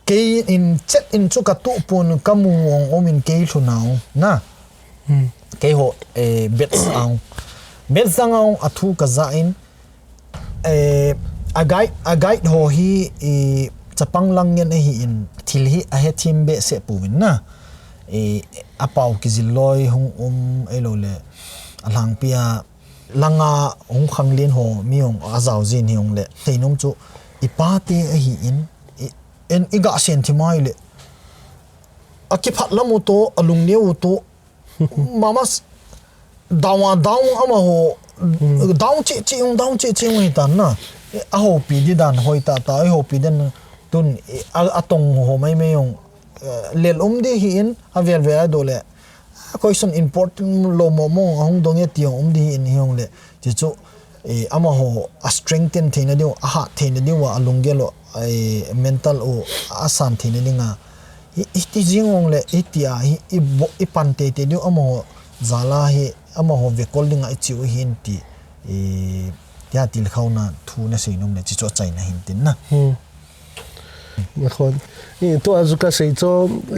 kei in chet in chu ka tuh pon ka mu ong um in kei lhun a ong, na. Hmm. Kei ho, eh, bets a ong. Bets dang a ong a thu ka ja in, eh, a guide, a guide ho hi, eh, chapang lang ngen ahi in, thil hi a hethem behseh pouvin na. Eh, a pau kijil loi hung um, ahilou le, a lhangpi a, langa hung khanglen ho mi hung a jao jin hi hung le. Seinom chu i pate ahi in, i, en, i ga sen thi mai le. A kiphat lam u to, a lungneo u to, mamas, down a down amaho, down chi chi hung, down chi chi hung hi tan na. A hopi di dan hoi ta ta, a hopi den tun, a, a tong ho mai mai hung, eh, lel um di hi in, a vel vel a do le. A question important lo mo mo, a hung dong e ti hung um di hi in hi hung le. Chi chu, eh, amaho a strengthen theina diu, a hat theina diu, a lunggel u, eh, mental u, a san theina dinga. Hi, hi ti jing hung le, hi ti a, hi, i bo, i pan te te diu, amaho jal a hi, amaho vekol dinga i chiu hin ti, eh, tia tilkhouna thu na seinom le, chi chu a chaina hin tin na. Hmm. Nakhon. I, tua chu ka sei chu,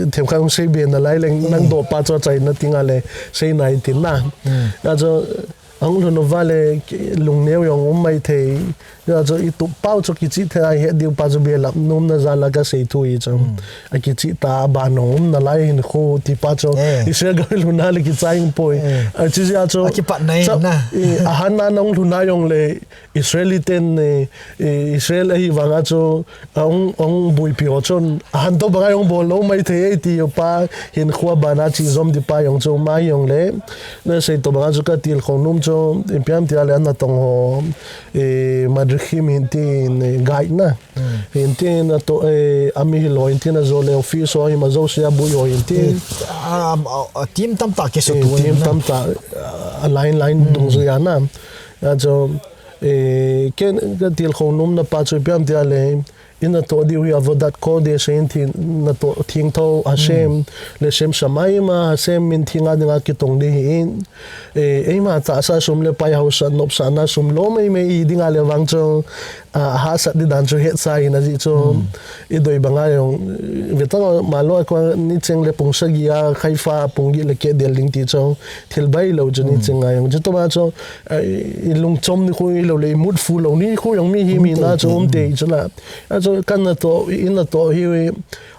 themkhat hung sei be nalai leng, nang doh pa chu a chaina tinga le, sei nai tin na. Hmm. A chu, a hung lhun uva le, lungneo jong um mai thei. A chu, i tup pau chu kichih thei a het diu pa chu belap nomna jal a ka sei thu hi chu. Hmm. A kichih ta a ban jong um nalai hin khu ti pa chu. Eh. Israel gam lhun a le kichai hung poi. Eh. A chi jeh a chu. A kipat nai chu, na. I, a han a nang lhun a jong le, Israeli ten, eh, eh, Israel ahi vang a chu, a hung, hung buipi ho chun, a han to bang a hung bol lou mai thei e ti u pa, hin khua ban a chi jom di pa jong chu, ma jong le, na sei to bang a chu ka tilkhou nom chu, ipi ham tia le a natong ho, eh, madrichim hin tin, eh, guide na. Hmm. Hin tin a to, eh, a mi hilou hin tin a jo le office ho, hi ma jo sia bui ho hin tin. Eh, a, a, a, team tamtah ke su eh, tu team na. Tamtah, a, line, line hmm. Dungjuia na. A chu, Eh, ken ka tilkhou nomna pa chu ipi ham tia le, i natoh diu hi Avodat Kodesh in thing, natoh thengtho Hashem, mm. Leshem Shamayim a Hashem min theng a dinga kitong di hi in, eh, eima tahsa sum le pai hausat nopsahna sum lo mai mai i dinga le vang chu, ah, hahsat di dan chu hetsa in ajeh chu, mm. I doi banga jong, vetang a malo a kua ni cheng le pung sagi a, Haifa pung get le keh del ding ti chu, thil bailou chu ni cheng a jong. Chuti ma chu, eh, i lungchom ni khu hilou le, i mutfu lou ni khu jong mi hi mi na chu um te chu la. A chu ka natoh, i natoh hi,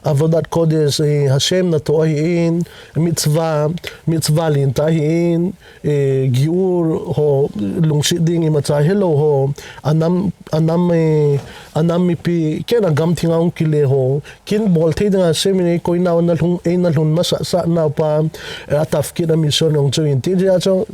Avodat Kodesh, eh, Hashem natoh ahi in, mitzvah, mitzvah lentah ahi in, eh, giur ho lungset ding imacha helou ho, anam, anam, eh, anam mipi, ken agam thenga hung kile ho, kin bol thei dinga Hashem in eikoi nau na lhung, eina lhun masat sat nau pa, eh, a tafkid a mission jong chu in ti jeh a chu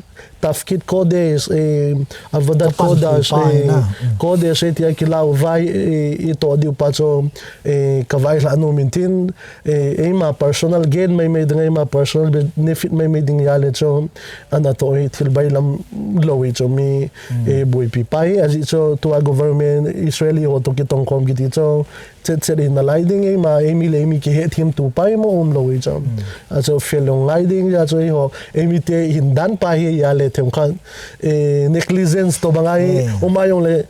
tafkid Kodesh, eh, Avodat Kodesh, eh, Kodesh, eh, tia kilau vai, eh, i toh diu pa chu, eh, ka vaihla nom in tin, eh, eima personal gain mai mai ding, eima personal benefit mai mai ding a le chu, a natoh hi thil bailam lou hi chu mi, eh, buaipi pa hi, ajeh chu tua government, Israeli ho toh kitong khom kiti chu, chet chet hi nalai ding, eima, eimi le eimi kihethem tu pa hi mo um lou hi chu. A chu fel lou ngai ding, a chu eiho, eimi te hin dan pa hi a le themkhat, eh, negligence toh bang a hi, um a jong le,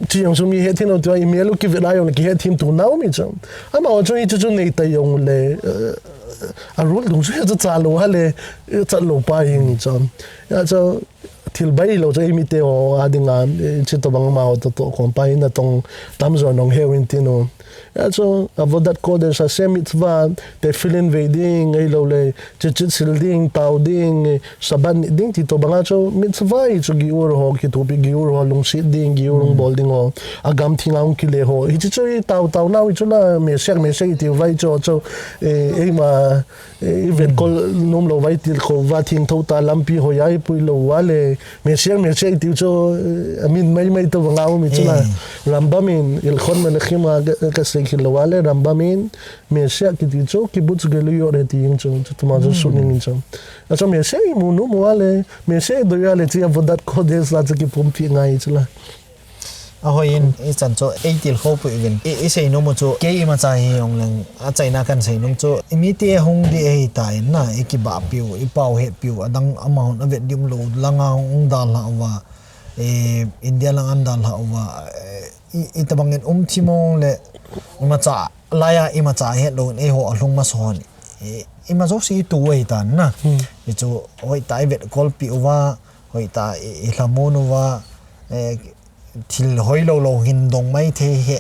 Chi jong chu mi hethem lou tua, i mel u kivet a jong le kihethem tu nau mi chu. Amaho chu hichu chu nei ta jong le, eh, a rule dung chu hichu cha lou a le, eh, chat lou pa jeng chu. Hia chu thil bailou chu eimi te ho a dinga, eh, chuti bang amaho toh toh khom pa hi natong tamjo nong heu in tin u. Hia chu Avodat Kodesh, Hashem mitzvah, tefillin vei ding, ahilou le, tzitzit sil ding, tao ding, eh, Shabbat nit ding ti toh banga chu mitzvah hi chu giur ho, kithopi giur ho, lungset ding, giur hung bol ding ho, agam thenga hung kile ho. Hiche chu i tao tao nau hi chu la Messiah, Messiah i tiu vai chu chu, eh, eima, eh, i vetkol nom lou vai tilkhou va thengtho ta lampi hoiya i pui lou va le Messiah, Messiah i tiu chu, eh, amin mai mai toh banga um hi chu la. Rambam in, Hilchot Melachim a ka, ka sei khel lou va le Rambam in, Messiah kiti chu, kibbutz geluyot ahi ti jeng chu, chuti ma chu sut ning in chu. A chu Messiah i mu nom uva le, Messiah i doi uva le, hiche Avodat Kodesh la chu kipumpi ngai chu la. Ahoi in, ichan chu eitilkhou peh uvin. I, isei nom u chu, kei imacha hijongleng, achaina kahin sei nom chu, imite hung ding ahitan na, ikibahpi u, ipao hetpi u, adang amahon avet ding umlou langa hung dalha uva, eh, India lang ahin dalha uva, eh, i, itobang in um thim jongle, imacha, laiya imacha hetlouvin, eiho alhung masa hon. I, ima jouse itu u ahitan na. Hichu, hoitah a ivetkolpi uva, hoitah a i, ilhamon uva, eh, thil hoilou lou hin dong maithei hi,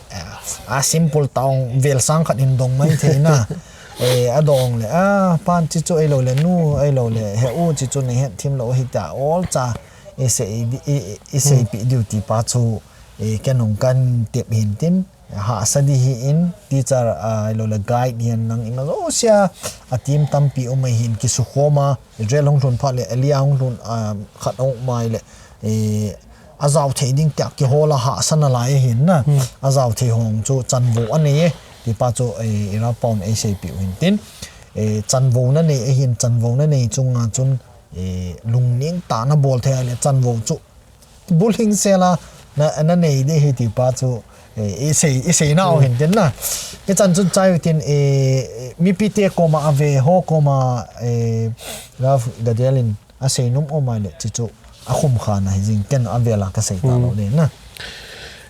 a simple tah vel sang khat hin dong maithei na. Eh, adong le, a, pan chi chu ahiloule nu, ahiloule he u chi chu nahet thim lou hita, olcha isei di, i, i, iseipeh diu ti pa chu, eh, ken jong kahin tep hintin, hahsa ding ahin, teacher, a, ahiloule guide ahin nang ima jousea, a team tampi um ahin kisukhom a, Israel hung lhun phat le, Elia hung lhun, a, khat hung um a ahile, eh, ajao thei ding tia kihol a hahsa nalai ahin na. Ajao thei ho chu chanvou anei e, ti pa chu, eh, irapaon eiseipeh u hintin. Eh, chanvouna nei ahin, chanvouna nei chunga chun, eh, lungning tah a nabol thei ahile chanvou chu bulhing sela na, nanei ding ahi ti pa chu, eh, isei, isei nau hintin na. Ichan chun chai utin, eh, mipite koma ave ho koma, eh, Rav Gadel in asei nom um ahile, chi chu akhum kha na hijing ken avela kasei talou ding na.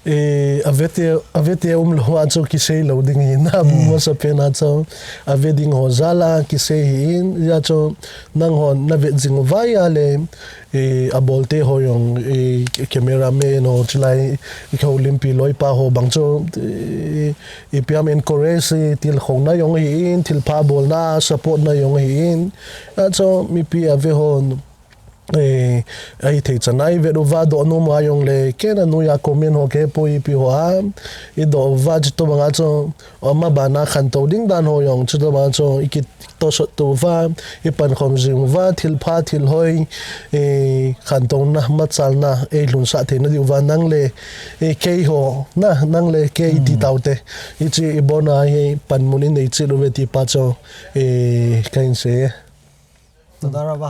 Eh, avete, avete umlou a chu kisei lou ding ahi na, masapen a chu ave ding ho jal a kisei ahin, hijeh chun nanghon navet jing uva ahile, eh, abolte ho jong, eh, cameraman ho chulai, eh, houlimpi loipa ho bang chu, eh, ipi ham encourage, eh, tilkhouna jong ahin, thilpha bolna, support na jong ahin, hijeh chun mipi ave hon, eh, ahithei chan a ivet uva, doh nom a jongle, ken anoiya comment ho kahepoi ipi ho a, idoh uva, chutobang a chu, ama bana khantou ding dan ho jong, chutobang a chu, ikitosot to uva, ipankhom jing uva, thilpha, thilhoi, eh, khantouna, machalna, eilhunsah theina diuva, nang le, eh, keiho, na, nang le kei ti taute, hiche ibona hi panmun inei cheh uve ti pa chu, eh, kahin sei e. תודה רבה.